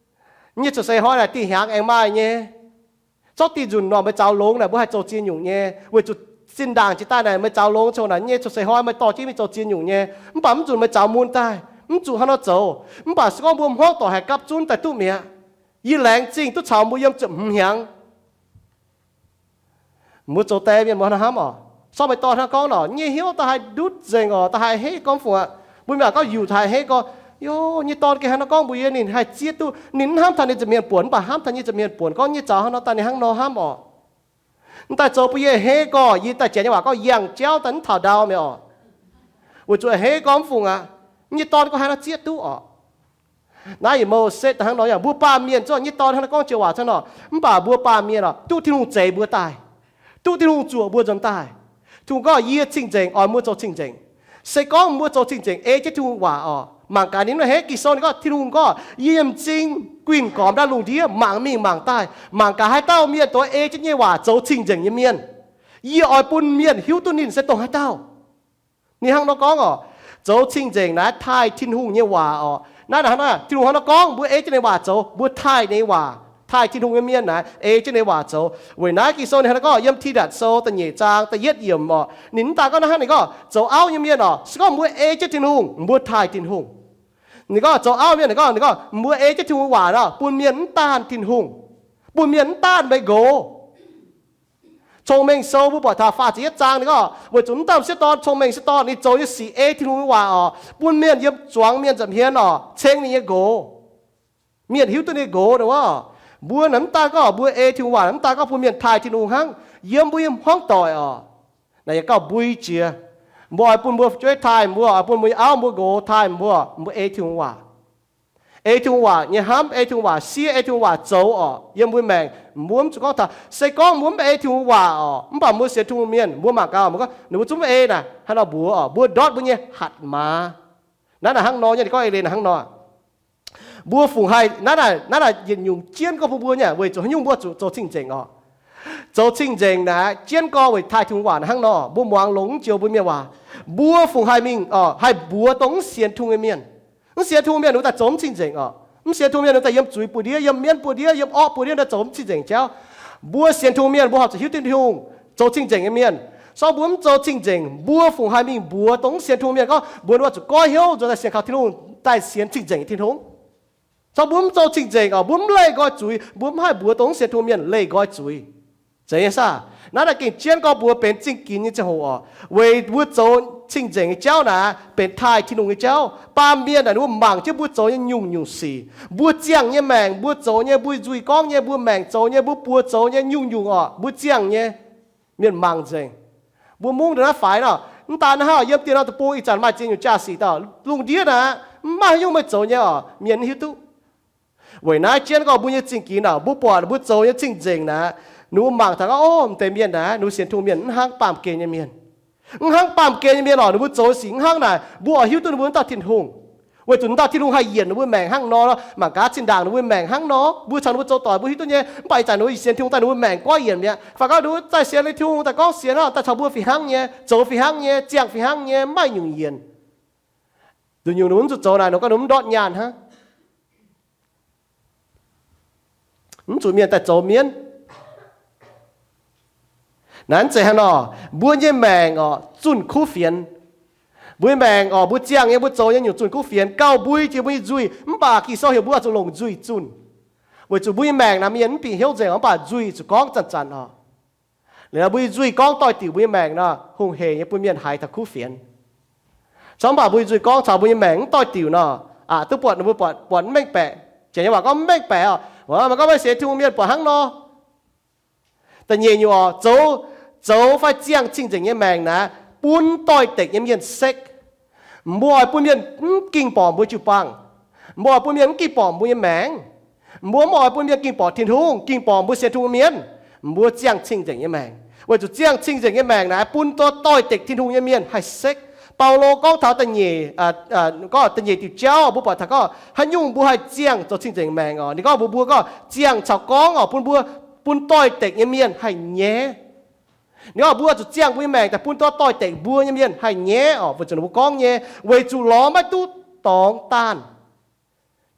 Nyei cuotv seix hnoi naaic dingh hiaangx aengx maaih nyei. Zorqv dih nzunc nor meih zaux longx naaic mbuo haih zoux ziex nyungc nyei, weic zuqc zinh ndaangc jiex daaih naaic meih zaux longx coc naaic nyei cuotv seix hnoi meih dorh jienv mingh zoux ziex nyungc nyei. Mv baac mv nzunc meih zaux mun daaih, mv zuqc hnangv nor zoux. Mv baac se gorngv mbuo hmuangv doic haih gapv zunv daaih duqv mi'aqv. Yie laengz zingh duqv caux mbuo yiem ziepc hmz hnyangx. Mbuo zoux die mienh mbuo hnangv hnamv oc. Sortv meih dorn hnangv gorngv nor, nyei hnyouv da'haiz ndutv nzengc oc, da'haiz a'hneiv gorngv fungc aqv. Mbuo mienh aac gorngv yuc da'haiz a'hneiv gorngv, Yo, nyei dorn gengh hnangv nor gorngv mbuox yie, ninh haih zieqv duqv, ninh mv hnamv taux ninh za'hmien buonc, mv baac hnamv taux nyei za'hmien buonc gorngv nyei zaux hnangv nor daaih ninh hnangv nor hnamv oc. Mv daaih zoux bun yie a'hneiv gorngv, yie daaih janx nyei waac gorngv yangh jauv daaih mv taux ndau mi'aqv oc. Weic zuqc a'hneiv gorngv fungc aqv. Nyei dorn gorngv haaix nor zieqv duqv oc. Naaiv yietc mouc setv daaih hnangv nor, yaac mbuo baamh mienh zorqv nyei dorn hnangv naaiv gorngv joux waac hnangv nor, mv baac mbuo baamh mienh oc, duqv Tin-Hungh zeix mbuo daaih, duqv Tin-Hungh zuoqc mbuo nzuonx daaih. Tin-Hungh gorngv, Yie cing-nzengc, oix mbuo zoux cing-nzengc. Se gorngv mbuo zoux cing-nzengc, ei jienv Tin-Hungh waac oc, mangc gaax ninh mv a'hneiv. Ging-Sou ninh gorngv, Tin-Hungh gorngv, Yie yiem m'zing guinh gormx ndau lungh ndiev mangc mingh mangc daaih, mangc gaax haaix dauh mienh doix ei jienv nyei waac zoux cing-nzengc nyei mienh. Yie oix bun mienh hiuv duqv ninh se dongh haaix dauh. Ninh hnangv nor gorngv oc, zoux cing-nzengc naaiv taaih Tin-Hungh nyei waac oc. Naaiv hnangv naaiv, Tin-Hungh hnangv nor gorngv, mbuo ei jienv ninh waac zoux, mbuo taaih ninh waac, taaih Tin-Hungh nyei mienh naaiv ei jienv ninh waac zoux. Weic naaiv Ging-Sou ninh hnangv nor gorngv yiem Tidatc Sou da'nyeic zaang da'yietv yiemc oc, ninh mv daan gorngv naaiv hnangv, ninh gorngv zoux auv nyei mienh oc, se gorngv mbuo ei jienv Tin-Hungh, mbuo taaih Tin-Hungh. Ninh gorngv zoux auv mienh, ninh gorngv, ninh gorngv mbuo ei jienv Tin-Hungh waac nor, bun mienh mv daanh Tin-Hungh, bun mienh mv daanh meih nqox. Cong-Mengh Sou mbuo buatc taux faah ziepc yietv zaang ninh gorngv, weic zuqc mv daan sieqv dorn, cong-mengh sieqv dorn, ninh zoux nyei sic ei Tin-Hungh nyei waac oc, bun mienh yiem zuangx mienh nza'hmien oc ceng ninh nyei nqox. Mienh hiuv duqv ninh nqox nor. Mbuo naaic mv daan gorngv mbuo ei Tin-Hungh waac, mv daan gorngv bun mienh taaih Tin-Hungh hnangv, yiem mbuo nyei hmuangv doic oc. Naaic yaac gauh mbui jiex. Mbuo oix bun mbuo fu'jueiv taaih mbuo, oix bun mbuo nyei auv mbuo nqox taaih mbuo, mbuo ei Tin-Hungh waac. Ei Tin-Hungh waac nyei hnamv, ei Tin-Hungh waac siev, ei Tin-Hungh waac zoux oc, yiem mbuo maengc. Mbuo mv zuqc gorngv taux se gorngv mbuo mv ei Tin-Hungh waac oc, mv baac mbuo sienx Tin-Hungh mienh mbuo mangc gaax, mbuo gorngv ninh mbuo zungv mv ei naaic, hnangv nor mbuox oc, mbuo ndortv mbuo nyei hatc maaz. Naaiv naaic hnangv nor nyei, ninh gorngv ei leiz naaic hnangv nor. Mbuo fungc haih naaiv naaic, naaiv naaic yietc nyungc jienv gorngv bun mbuo nyei weic zuqc haaix nyungc mbuo zuqc zoux cing-nzengc oc. Zoux cing-nzengc naaic jienv gorngv weic taaih Tin-Hungh waac naaic hnangv nor. Mbuo muangx longx mv joux mbuo mienh waac, mbuo fungc haih mingh oc, haih mbuox dongh mv sienx Tin-Hungh nyei mienh. Mv sienx Tin-Hungh mienh ninh mbuo daaih zoux mv cing-nzengc oc. Mv sienx Tin-Hungh mienh daaih yiem zuiz buoz-ndiev, yiem mienv buoz-ndiev, yiem orqv buoz-ndiev daaih zoux mv cing-nzengc jauv. Mbuo sienx Tin-Hungh mienh mbuo horpc zuqc hiuv duqv Tin-Hungh, zoux cing-nzengc nyei mienh. Se gorngv mbuo mv zoux cing-nzengc, mbuo fungc haih mingh mbuox dongh mv sienx Tin-Hungh mienh gorngv mbuox ninh oix zuqc goiv hnyouv nzuonx daaih sienx kaux Tin-Hungh, daaih sienx cing-nzengc Tin-Hungh. Se gorngv mbuo mv zoux cing-nzengc orqc, mbuo mv leih nqoi zuiz, mbuo mv haih mbuox dongh mv sienx Tin-Hungh mienh leih nqoi zuiz. Zeiz nyei saah? Naaiv daaih gengh jienv gorngv mbuo benx zingh ginx nyei ziangh hoc orqc, weic mbuo zoux cing-nzengc nyei jauv naaic benx taaih Tin-Hungh nyei jauv. Baamh mienh naaic ninh mbuo mangc jienv mbuo zoux nyei nyungc-nyungc sic, mbuo ziangh nyei maengc, mbuo zoux nyei, mbuo nzuih gorngv nyei, mbuo maengc zoux nyei, mbuo buoz zoux nyei, nyungc-nyungc orqc, mbuo ziangh nyei. Mienh mangc nzengc. Mbuo mungv ndongc naaiv faix nor, mv daan naaiv hnangv, yiem dien norm deic-bung ih zanc maaih ziex nyungc jaa-sic dauh lungh ndiev naaic, mv maaih haaix nyungc meih zoux nyei orqc, mienh hiuv duqv. Weic naaiv jienv gorngv mbuo nyei zingh ginx naaic, mbuo buatc mbuo zoux nyei cing-nzengc naaic, ninh mbuo mangc taux gorngv, ov, m'deix mienh naaic, ninh mbuo sienx Tin-Hungh mienh mv hnangv baamh gen nyei mienh. Mv hnangv baamh gen nyei mienh orqc, ninh mbuo zoux sic mv hnangv naaic, mbuo oix hiuv duqv ninh mbuo wuov dauh Tin-Hungh. Weic zuqc wuov dauh Tin-Hungh haih yienc ninh mbuo maengc hnangv nor, mangc gaax zinh ndaangc ninh mbuo maengc hnangv nor, mbuo caux ninh mbuo zoux doic mbuo hiuv duqv nyei. Mv baac ih zanc ninh mbuo sienx Tin-Hungh daaih ninh mbuo maengc goiv yienc mi'aqv. Fai gorngv ninh mbuo zai sienx liuz Tin-Hungh daaih gorngv sienx nor, daaih caux mbuo fih hnangv nyei, zoux fih hnangv nyei, ziangh fih hnangv nyei, mv maaih nyungc yienc. Nduqc nyungc ninh mbuo mv zuqc zoux naaic, ninh gorngv ninh mv ndortv nyaanh hnangv. Mv zuqc mienh daaih zoux mienv. Naaiv zeiz hnangv nor, mbuo nyei maengc orqc, zunh kuv fienx. Mbuo nyei maengc orqc, mbuo ziangh nyei, mbuo zoux nyei nyungc zunh kuv fienx, gauh mbui jiex mbuo nyei nzuih. Mv baac Ging-Sou heuc mbuo oix zuqc longc nzuih zunh. Weic zuqc mbuo nyei maengc naaic mienh mv bieqc hnyouv nzengc, mv baac nzuih zuqc gorngv zanc-zanc orqc. Liuz mbuo nyei nzuih gorngv doix-diuc mbuo nyei maengc nor, hungh heic nyei bun mienh haiz taux kuv fienx. Congv mv baac mbuo nyei nzuih gorngv caux mbuo nyei maengc mv doix-diuc nor, aqc duqv buatc ninh mbuo buatc, buatc mv mengh baeqc. Janx nyei waac gorngv mv mengh baeqc orqc, maiv gorngv maiv sienx Tin-Hungh mienh buatc hnangv nor. Da'nyeic nyungc orqc, zoux, zoux fai ziangh cing-nzengc nyei maengc naaic, bun doix-dekc nyei mienh sekv. Mbuo oix bun mienh mv ging borqc mbuo jiu-baang. Mbuo oix bun mienh mv ging borqc mbuo nyei maengc. Mbuo mv oix bun mienh ging borqc Tin-Hungh, ging borqc mbuo sienx Tin-Hungh mienh. Mbuo ziangh cing-nzengc nyei maengc. Weic zuqc ziangh cing-nzengc nyei maengc naaic bun doix-dekc Tin-Hungh nyei mienh haih sekv. Baulo gorngv taux da'nyeic, gorngv da'nyeic diuc jauv, mbuo buatc taux gorngv haaix nyungc mbuo haih ziangh zoux cing-nzengc maengc orqc. Ninh gorngv mbuox mbuo gorngv ziangh caux gorngv orqc, bun mbuo, bun doix-dekc nyei mienh haih nyaiv. Ninh gorngv mbuo zuqc ziangh mbuo nyei maengc daaih bun doix-dekc mbuo nyei mienh haih nyaiv orqc, weic zuqc ninh mbuo gorngv nyei, weic zuqc lorz maiv duqv dorngx daanh.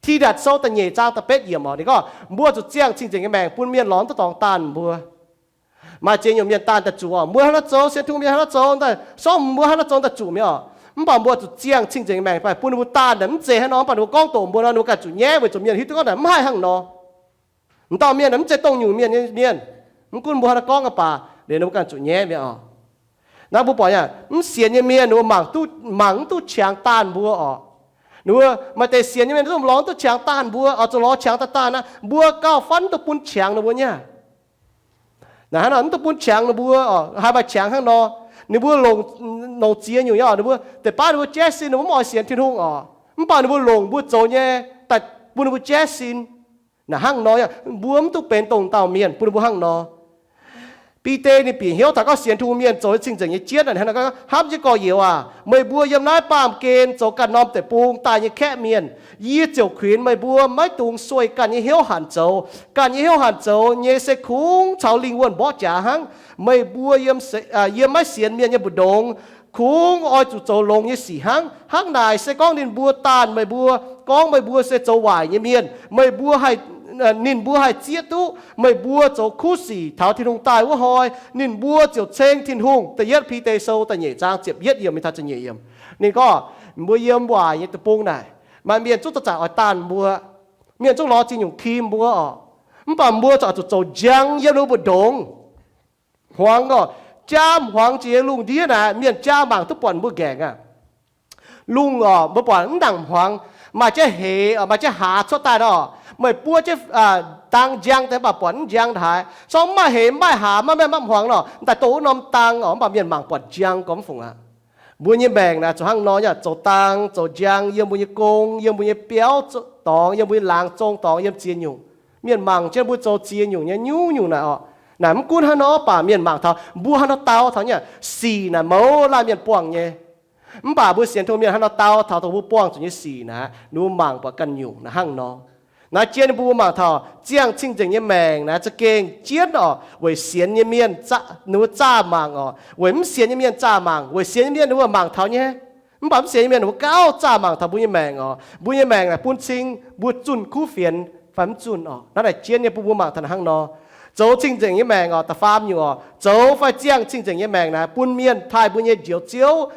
Tidatc Sou da'nyeic zaang da'betv yiemc orqc, ninh gorngv mbuo zuqc ziangh cing-nzengc nyei maengc bun mienh lorz maiv duqv dorngx daanh mbuo. Maaih ziex nyungc mienh daanh daaih zuqc orqc, mbuo hnangv naaiv zoux, sienx Tin-Hungh mienh hnangv naaiv zoux, mv baac sortv mbuo hnangv naaiv zoux daaih zuqc mi'aqv orqc. Mv baac mbuo zuqc ziangh cing-nzengc nyei maengc daaih bun ninh mbuo daanh naaic mv zeiz hnangv nor, mv baac ninh mbuo gorngv doqc mbuo nor, ninh mbuo ganh zuqc nyaiv, weic zuqc mienh hiuv duqv gorngv naaic mv haih hnangv nor. M'dauh mienh naaic mv zeiz dongh nyungc mienh nyei mienh. Mv gunv mbuo hnangv naaiv gorngv aqv baac, liuz ninh mbuo ganh zuqc nyaiv mi'aqv orqc. Naaiv mbuo buatc nyei, mv sienx nyei mienh ninh mbuo mangc duqv, mangc mv duqv qangx daanh mbuo orqc. Ninh mbuo maaih deix sienx nyei mienh zungv lorz mv duqv qangx daanh mbuo orqc, zuqc lorz qangx daanh daanh aqv. Mbuo gauh fatv mv duqv bun qangx ninh mbuo nyei. Naaiv hnangv nor mv duqv bun qangx ninh mbuo orqc, haih maaih qangx hnangv nor. Ninh mbuo longc, longc ziex nyungc nyei orqc, ninh mbuo deix baav ninh mbuo jaiv sin, ninh mbuo mv oix sienx Tin-Hungh orqc. Mv baac ninh mbuo longc mbuo zoux nyei daaih bun ninh mbuo jaiv sin. Naaiv hnangv nor, mbuo mv duqv benx dongh dauh mienh bun ninh mbuo hnangv nor. Bide ninh bieqc hnyouv taux gorngv sienx Tin-Hungh mienh zoux cing-nzengc nyei jienv, hnangv nor gorngv, Hnamv jienv gorx-youz aac, meih mbuo yiem naaiv baamh gen zoux ganh norm deic-bung daaih nyei kaeqv mienh, yie ziouc kuinx meih mbuo maiv dungx sueih ganh nyei hnyouv hanc zoux. Ganh nyei hnyouv hanc zoux nyei se kungx caux lingh wuonh mborqv jaax hnangv. Meih mbuo yiem, yiem maiv sienx mienh nyei mbu'ndongx, kungx oix zuqc zoux longx nyei sic hnangv. Hnangv naaic se gorngv ninh mbuo daanh meih mbuo, gorngv meih mbuo se zoux waaic nyei mienh, meih mbuo haih, ninh mbuo haih zieqv duqv meih mbuo zoux kuv sic taux Tin-Hungh daaih wuov hnoi, ninh mbuo ziouc ceng Tin-Hungh. Da'yietv Bide Sou da'nyeic zaang ziepc yietv yiemc mingh taux ziepc nyeic yiemc. Ninh gorngv, mbuo yiem waaic nyei deic-bung naaic, maaih mienh zungv zanc-zanc oix daanh mbuo. Mienh zungv lorz ziex nyungc kim mbuo orqc. Mv baac mbuo zuqc, zuqc zoux njang yiem ninh mbuo mbu'ndongx. Hmuangx orqc, jaa hmuangx jiex lungh ndiev naaic, mienh jaa mangc duqv buatc mbuo nqaengc aqv. Lungh orqc, mbuo buatc mv nangc hmuangx, maaih jienv heix, maaih jienv hlaax cuotv daaih nor, meih buov jienv dang njang deix mv baac buatc mv njang haaix. Sorng mv maaih heix, mv maaih hlaax, maiv maaih, maiv hmuangx nor, daaih doh wuov norm dang orqc, mv baac mienh mangc buatc njang gormx fungc aqv. Mbuo nyei maengc naaic zuqc hnangv nor, zoux dang zoux njang yiem mbuo nyei gong, yiem mbuo nyei biauv dorngx, yiem mbuo nyei laangz zong dorngx, yiem ziex nyungc. Mienh mangc jienv mbuo zoux ziex nyungc nyei nyungc-nyungc naaic orqc. Naaic mv gunv hnangv nor, mv baac mienh mangc taux mbuo hnangv nor dau taux nyei sic naaic mouz laanh mienh buangh nyei. Mv baac mbuo sienx Tin-Hungh mienh hnangv nor dau taux dongh mbuo buangh zuqc nyei sic naaic, ninh mbuo mangc buatc ganh nyungc naaic hnangv nor. Naaiv jien mbuo mangc taux ziangh cing-nzengc nyei maengc naaic za'gengh jienv orqc, weic sienx nyei mienh ninh mbuo zaah mangc orqc, weic mv sienx nyei mienh zaah mangc, weic sienx nyei mienh ninh mbuo mangc taux nyei. Mv baac mv sienx nyei mienh ninh mbuo gauh zaah mangc taux mbuo nyei maengc oc. Mbuo nyei maengc naaic bun cing mbuo zunh kuv fienx fai mv zunh oc. Naaiv naaic jienv nyei bun mbuo mangc taux hnangv nor. Zoux cing-nzengc nyei maengc oc, da'faam nyungc oc, zoux fai ziangh cing-nzengc nyei maengc naaic bun mienh taaih mbuo nyei Njoux Ziouv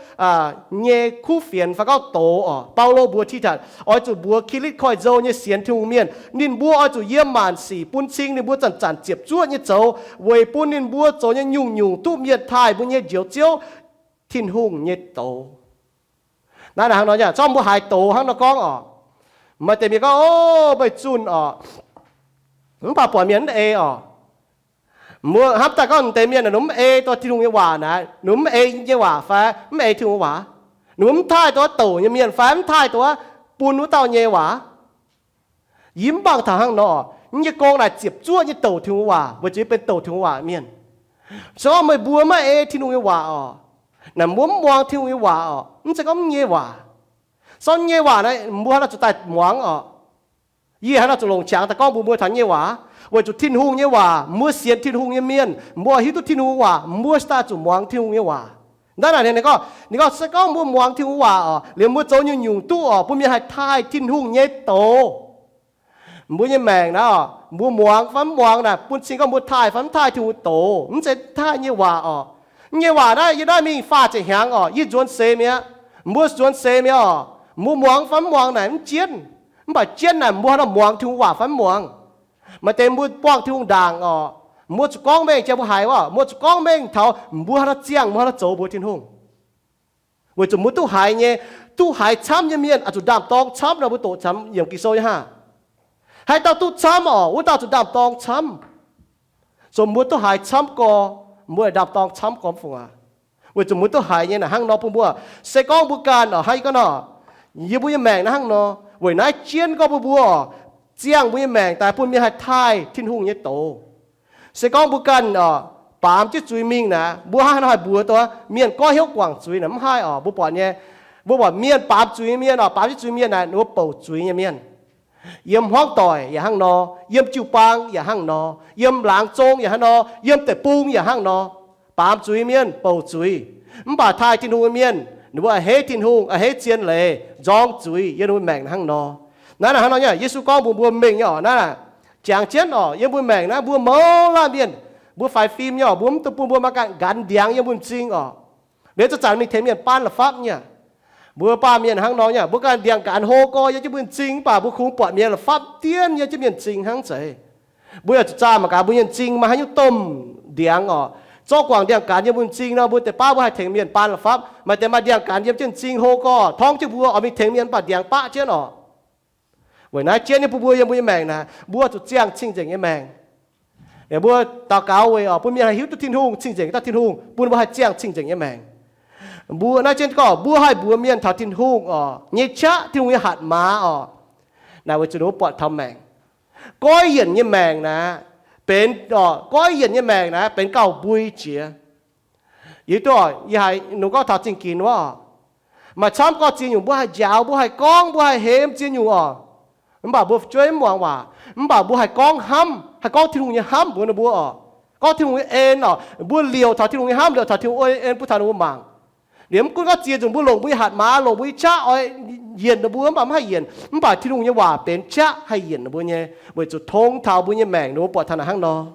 nyei kuv fienx fai gorngv doz oc. Baulo mbuox Tidatc, oix zuqc mbuox Kilitv Koiv-Nzou nyei sienx Tin-Hungh mienh, ninh mbuo oix zuqc yiem maanc sic bun cing ninh mbuo zanc-zanc ziepc zuoqv nyei zoux, weic bun ninh mbuo zoux nyei nyungc-nyungc duqv mienh taaih mbuo nyei Njoux Ziouv Tin-Hungh nyei doz. Naaiv hnangv nor, zorqv mbuo haiz doz hnangv nor gorngv oc, maaih deix mienh gorngv, O, meih zunh oc, mv baac buatc mienh mv ei oc. Mbuo hnamv daaih gorngv deix mienh ninh mv ei dongh Tin-Hungh nyei waac naaic, ninh mv ei nyei waac fai mv ei Tin-Hungh nyei waac? Ninh mv taaih dongh douc nyei mienh fai mv taaih dongh bun wuov dauh nyei waac? Yie mv baac taux hnangv nor, yie nyei gong naaic ziepc zuoqv nyei douc Tin-Hungh nyei waac weic zuqc yie benx douc Tin-Hungh waac mienh. Se gorngv meih mbuo maiv ei Tin-Hungh nyei waac oc, naaic mbuo mv muangx Tin-Hungh nyei waac oc, mv zeiz gorngv nyei waac. Sorng nyei waac naaic mbuo haaix nor zuqc daaih muangx oc? Yie haaix nor zuqc longc qangx daaih gorngv mbuox mbuo taux nyei waac? Weic zuqc Tin-Hungh nyei waac, mbuo sienx Tin-Hungh nyei mienh mbuo hiuv duqv Tin-Hungh nyei waac, mbuo daaih zuqc muangx Tin-Hungh nyei waac. Naaiv naaic ninh gorngv, ninh gorngv se gorngv mbuo muangx Tin-Hungh nyei waac oc, liemh mbuo zoux nyungc-nyungc duqv oc, bun mienh haih taaih Tin-Hungh nyei doz. Mbuo nyei maengc naaiv oc, mbuo muangx fai mv muangx naaic bun cing gorngv mbuo taaih fai mv taaih Tin-Hungh nyei doz, mv zeiz taaih nyei waac oc. Nyei waac naaiv yie naaiv mingh faah ziepc hnyangx oc, yie nzuonx seix mi'aqv. Mbuo nzuonx seix mi'aqv oc, mbuo muangx fai mv muangx naaic mv jienv. Mv baac jienv naaic mbuo haaix nor muangx Tin-Hungh waac fai mv muangx. Maaih deix mbuo buangh Tin-Hungh ndaangc oc, mbuo zuqc gorngv mengh jiex mbuo haiz oc, mbuo zuqc gorngv mengh taux mbuo haaix nor ziangh, mbuo haaix nor zoux mbuox Tin-Hungh. Weic zuqc mbuo duqv haiz nyei, duqv haiz camv nyei mienh oix zuqc ndaam-dorng camv nor mbuo doqc camv yiem Ging-Sou nyei haah. Haaix dauh duqv camv oc, wuov dauh zuqc ndaam-dorng camv. Zoux mbuo duqv haiz camv gorx, mbuo ndaam-dorng camv gorx fungc aac. Weic zuqc mbuo duqv haiz nyei naaic hnangv nor bun mbuo, se gorngv mbuo ganh oc, hnangv yie gorngv nor, yie mbuo nyei maengc naaiv hnangv nor, weic naaiv jienv gorngv bun mbuo oc, ziangh mbuo nyei maengc daaih bun mienh haih taaih Tin-Hungh nyei doz. Se gorngv mbuo ganh oc, baamz jienv zuiz mingh naaic, mbuo hnangv haaix nor haih mbuox dongh mienh goiv hnyouv guangc zuiz naaic? Mv haih oc. Mbuo buatc nyei, mbuo buatc mienh baamz zuiz nyei mienh oc, baamz jienv zuiz mienh naaic ninh mbuo bouc zuiz nyei mienh. Yiem hmuangv doic yaac hnangv nor, yiem jiu-baang yaac hnangv nor, yiem laangz zong yaac hnangv nor, yiem deic-bung yaac hnangv nor. Baamz zuiz mienh bouc zuiz, mv baac taaih Tin-Hungh nyei mienh ninh mbuo a'hneiv Tin-Hungh, a'hneiv zien leiz, nzorng zuiz yiem ninh mbuo maengc hnangv nor. Naaiv naaic hnangv nor nyei, Yesu gorngv mbuox mbuo mengh nyei oc, naaiv jangx jienv oc, yiem mbuo maengc naaiv mbuo mouz laanh mienh, mbuo faix fim nyei oc, mbuo mv dungx bun mbuo mangc gaax nqanx ndiangx yiem mbuo m'zing oc. Liuz zanc-zanc mingh tengx mienh baan la'fapv nyei. Mbuo baamh mienh hnangv nor nyei, mbuo ganh ndiangx-gaanx hlo gorx yiem jienv mbuo m'zing, mv baac mbuo kungx buatc mienh la'fapv dienv yiem jienv mienh m'zing hnangv zeiz. Mbuo yaac zuqc zaah mangc gaax mbuo nyei m'zing maaih haaix nyungc domh ndiangx oc. Zorqv guangc ndiangx-gaanx yiem mbuo m'zing nor, mbuo deix baav mbuo haih tengx mienh baan la'fapv. Maaih deix maaih ndiangx-gaanx yiem jienv m'zing hlo gorx torngv jienv mbuo oix mingh tengx mienh mv baac ndiangx baqv jienv oc. Weic naaiv jienv nyei bun mbuo yiem mbuo nyei maengc naaic, mbuo zuqc ziangh cing-nzengc nyei maengc. Mbuo daux gaux weic oc, bun mienh haih hiuv duqv Tin-Hungh cing-nzengc dauh Tin-Hungh, bun mbuo haih ziangh cing-nzengc nyei maengc. Mbuo naaiv jienv gorngv mbuo haih mbuox mienh taux Tin-Hungh oc, nyei qaqv, Tin-Hungh nyei hatc maaz oc. Naaic weic zuqc ninh mbuo buatc taux maengc. Goiv yienc nyei maengc naaic, benx oc, goiv yienc nyei maengc naaic benx gauh mbui jiex. Yie duqv oc, yie haiz ninh gorngv taux zingh ginx wuov oc, maaih camv gorx ziex nyungc mbuo haih njaaux, mbuo haih gorngv, mbuo haih hemx ziex nyungc oc. Mv baac mbuo fu'jueiv mv muangx waac, mv baac mbuo haih gorngv hnamv, haih gorngv Tin-Hungh nyei hnamv mbuox ninh mbuo oc. Gorngv Tin-Hungh nyei en oc, mbuo liouc taux Tin-Hungh nyei hnamv, liouc taux Tin-Hungh nyei en bun taux ninh mbuo mangc. Liemh mv gunv gorngv ziex nzunc mbuo longc mbuo nyei hatc maaz, longc mbuo nyei qaqv oix yienc ninh mbuo, mv baac mv haih yienc. Mv baac Tin-Hungh nyei waac benx qaqv haih yienc ninh mbuo nyei, weic zuqc tong taux mbuo nyei maengc ninh mbuo buatc taux naaic hnangv nor.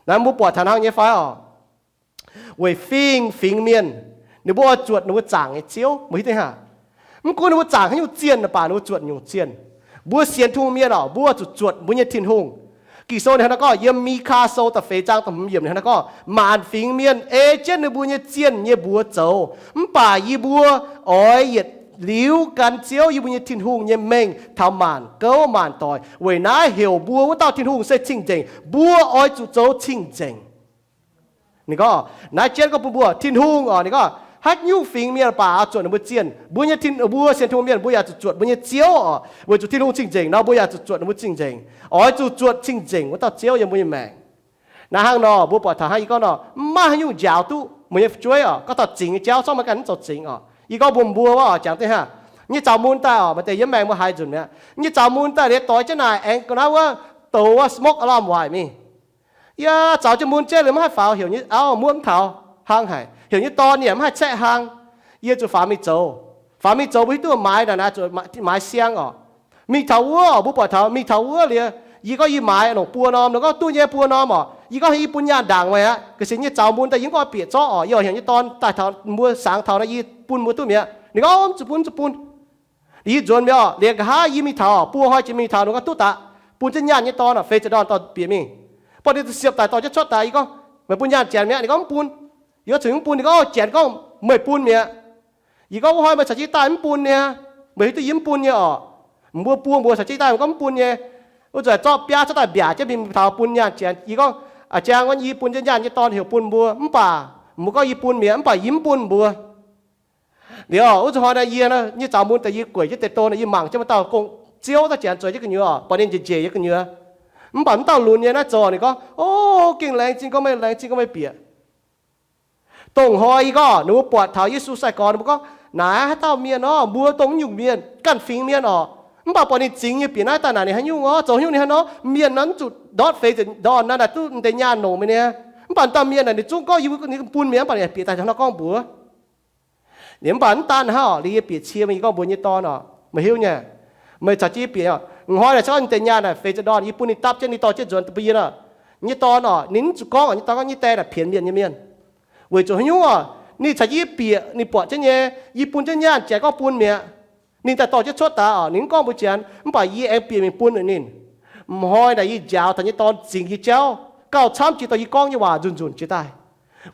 Naaiv mbuo buatc taux hnangv nyei fai oc? Weic fingx fingx mienh, ninh mbuo oix zuotc ninh mbuo zaangc nyei ziouv. Meih hiuv duqv haaix? Mv gunv ninh mbuo zaangc haaix nyungc zienh, mv baac ninh mbuo zuotc nyungc zienh. Mbuo sienx Tin-Hungh mienh oc, mbuo zuqc zuotc mbuo nyei Tin-Hungh. Ging-Sou ninh hnangv naaiv gorngv, yiem Mi^kaa Sou da'feix zaang da'hmz yiemc ninh hnangv naaiv gorngv, maanc fingx mienh ei jienv ninh mbuo nyei zienh nyei mbuox zoux, mv baac yie mbuo oix yietc liuz gan Ziouv yie mbuo nyei Tin-Hungh nyei mengh taux maanc gouv maanc doic. Weic naaiv heuc mbuo wuov dauh Tin-Hungh se cing-nzengc. Mbuo oix zuqc zoux cing-nzengc. Ninh gorngv, naaiv jienv gorngv bun mbuo Tin-Hungh oc, ninh gorngv haaix nyungc fingx mienh baac oix zuotc ninh mbuo zienh. Mbuo nyei Tin, mbuo sienx Tin-Hungh mienh mbuo yaac zuqc zuotc mbuo nyei Ziouv oc. Weic zuqc Tin-Hungh cing-nzengc nor, mbuo yaac zuqc zuotc ninh mbuo cing-nzengc. Oix zuqc zuotc cing-nzengc wuov dauh Ziouv yiem mbuo nyei maengc. Naaiv hnangv nor mbuo buatc taux hnangv yie gorngv nor, mv maaih haaix nyungc njaaux duqv meih nyei fu'jueiv oc. Gorngv taux zingx nyei jauv, zorqv meih ganh mv zoux zingx oc. Yie gorngv mbuox mbuo oc, jangx dengv hnangv, nyei zaux mun daaih oc, maaih deix yiem maengx mbuo haiz nzunc mi'aqv. Nyei zaux mun daaih liuz doix jienv naaic aengx ga'naaiv wuov douz wuov smoke alarm waaic mingh. Yaac zaux jienv mun jienv liuz maiv haih faaux, heuc nyei auv muoqv mv taux, hnangv haic, heuc nyei dorn yaac mv haih caeqv hlang. Yie zuqc faaux mingh zoux. Faaux mingh zoux mbuo hiuv duqv maaiz naaic, naaiv zuqc maaiz siang oc. Mingh taux wuov oc, mbuo buatc taux mingh taux wuov liuz, yie gorngv yie maaiz longc buo norm, ninh gorngv duqv nyei buo norm oc. Yie gorngv yie bun nyaanh ndaangc meih aqv, ga'sie nyei zaux mun daaih yie mv gorngv bieqc zorqv oc, yie oix heuc nyei dorn daaih taux mbuo sangx taux naaiv yie bun mbuo duqv mi'aqv. Ninh gorngv mv zuqc bun, mv zuqc bun. Yie nzuonx mi'aqv, liemh nqa'haav yie mingh taux oc, buo hnoi jiex mingh taux, ninh gorngv duqv daaih, bun jienv nyaanh nyei dorn oc, feix ziepc ndorn dorh bieqc mingh. Buatc ninh siepv daaih dorh jienv cuotv daaih, yie gorngv, meih bun nyaanh Janx mi'aqv? Ninh gorngv mv bun. Yie oix zuqc mv bun, ninh gorngv Janx gorngv meih bun mi'aqv. Yie gorngv, wuov hnoi meih caux jienv daaih mv bun nyei, meih hiuv duqv yie mv bun nyei oc. Mbuo buo mbuox caux jienv daaih, meih gorngv mv bun nyei. Wuov zanc zorqv biaav cuotv daaih mbiaac jienv mingh taux bun nyaanh Janx. Yie gorngv, aa, Janx, wuov yie bun jienv nyaanh nyei dorn heuc bun mbuo, mv baac mbuo gorngv yie bun mi'aqv, mv baac yie mv bun mbuo. Liuz, wuov zanc hnoi naaiv yie nyei zaux mun daaih yie gueic jienv deix don, yie mangc jienv maaih dauh gong-ziouv daaih Janx zueiz jienv gu'nyuoz oc, buatc ninh njiec njiec jienv gu'nyuoz. Mv baac mv dauh lunx nyei naaiv zoux ninh gorngv, o, gengh laengz zingh gorngv meih, laengz zingh gorngv meih bieqc. Dongh hnoi yie gorngv ninh mbuo buatc taux Yesu sai-gorx, ninh mbuo gorngv, naaiv haaix dauh mienh orv, mbuo dongh mv nyungc mienh, ganh fingx mienh oc. Mv baac buatc ninh zingx nyei bieqc naaiv daaih naaic ninh haaix nyungc orv, zoux haaix nyungc ninh haaix nor, mienh naaiv mv zuqc ndortv feix ziepc ndorn naaic duqv deix nyaanh longc meih nyei. Mv baac dauh mienh naaic ninh zungv gorngv yie mbuo bun mi'aqv, mv baac ninh bieqc daaih hnangv nor gorngv mbuox. Liuz mv baac mv daan hnangv oc, liuz yie bieqc cie mingh yie gorngv mbuox nyei dorn oc, meih hiuv nyei, meih caux jienv bieqc oc, hnoi naaic se gorngv deix nyaanh naaic feix ziepc ndorn yie bun ninh dapv jienv, ninh dorh jienv nzuonx bun yie nor. Nyei dorn oc, ninh mv zuqc gorngv oc, nyei dorn gorngv nyei die naaic pienx mienh nyei mienh. Weic zuqc haaix nyungc oc, ninh caux yie bieqc, ninh buatc jienv nyei, yie bun jienv nyaanh Janx gorngv bun mi'aqv. Ninh daaih dorh jienv cuotv daaih oc, ninh mv gorngv mbuox Janx, mv baac yie aengx bieqc mingh bun ninh. M'hnoi naaic yie njaaux taux nyei dorn zingx yie jauv, gauh camv jiex dorh yie gorngv nyei waac nzunc nzunc jiex daaih.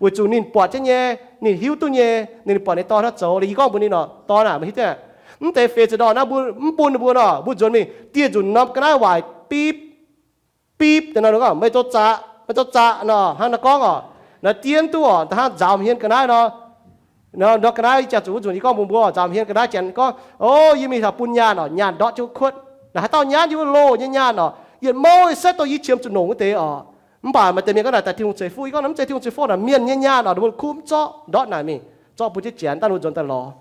Weic zuqc ninh buatc jienv nyei, ninh hiuv duqv nyei, ninh buatc ninh dorn hnangv zoux. Liuz yie gorngv mbuox ninh nor, dorn aac, meih hiuv duqv, mv deix feix ziepc ndorn naaiv mbuo mv bun ninh mbuo nor, mbuo nzuonx mingh dieh nzunc norm ga'naaiv waaic bipv, bipv deix nor, meih zoux zaqc, meih zoux zaqc nor, hnangv naaiv gorngv oc. Naaiv dien duqv oc, hnangv nzaaux hmien ga'naaiv nor. Nor ga'naaiv jangx zuqc wuov nzunc yie gorngv mbuox mbuo, nzaaux hmien ga'naaiv Janx gorngv, o, yie mingh taux bun nyaanh oc, nyaanh ndortv jienv wuov kuotv. Naaic haaix dauh nyaanh yie wuov loh nyei nyaanh oc, yietc mouh yietc setv dongh yie qiemx zuqc longc wuov deix oc. Mv baac maaih deix mienh gorngv naaic daaih Tin-Hungh ceix fuqv, yie gorngv mv zeiz Tin-Hungh ceix fuqv naaic, mienh nyei nyaanh oc, ninh mbuo kuv mv zorqv ndortv naaic mingh, zorqv bun jienv Janx daaih ninh mbuo nzuonx daaih lorz.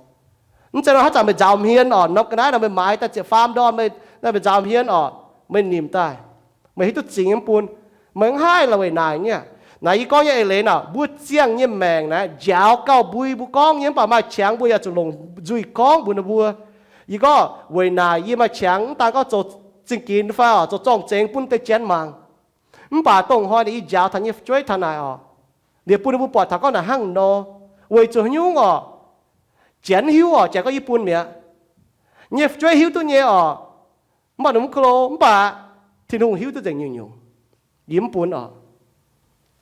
Mv zeiz nor haaix zanc meih nzaaux hmien oc, norm ga'naaiv nor meih maaiz daaih ziepc faam ndorn, meih, naaiv meih nzaaux hmien oc, meih nimc daaih, meih hiuv duqv zingx nyei mv bun, meih mv haih la'weic naaic nyei. Naaic yie gorngv nyei eix leiz naaic, mbuo ziangh nyei maengc naaiv njaaux gauh mbui mbuo gorngv nyei, mv baac maaih qangx mbuo yaac zuqc longc nzuih gorngv mbuox ninh mbuo. Yie gorngv weic naaic yie maaih qangx mv daan gorngv zoux zingh ginx fai oc, zoux zorng-zengx bun deix Janx mangc. Mv baac dongh hnoi naaic yie njaaux taux nyei fu'jueiv taux naaic oc, liuz bun ninh mbuo buatc taux gorngv naaic hnangv nor. Weic zuqc haaix nyungc oc? Janx hiuv oc, Janx gorngv yie bun mi'aqv. Nyei fu'jueiv hiuv duqv nyei oc. Mv baac ninh mv ko lo, mv baac Tin-Hungh hiuv duqv nzengc nyungc-nyungc. Yie mv bun oc.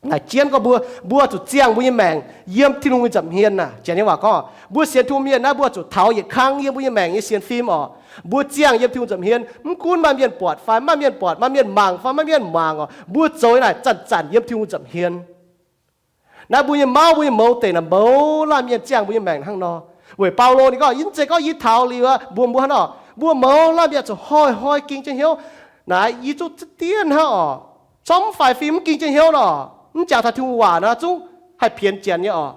Naaic jienv gorngv mbuo, mbuo zuqc ziangh mbuo nyei maengc yiem Tin-Hungh nyei nza'hmien naaic. Janx nyei waac gorngv, mbuo sienx Tin-Hungh mienh naaiv mbuo zuqc taux yietc kang yiem mbuo nyei maengc nyei sienx fim oc. Mbuo ziangh yiem Tin-Hungh nza'hmien, mv gunv maaih mienh buatc fai maaih mienh buatc, maaih mienh mangc fai maaih mienh mangc oc, mbuo zoux naaic zanc-zanc yiem Tin-Hungh nza'hmien. Naaiv mbuo nyei mauv, mbuo nyei mouz deic naaic mouz laanh mienh ziangh mbuo nyei maengc hnangv nor. Weic Baulo ninh gorngv, yie mv zeiz gorngv yie taux liuz mbuox mbuo hnangv nor, mbuo mouz laanh mienh zuqc hnoi-hnoi ging jienv hnyouv. Naaiv yie zungv diev hnangv oc. Corc mv faix fim mv ging jienv hnyouv nor, mv jangx taux Tin-Hungh waac nor zungv haih pienx Janx nyei oc.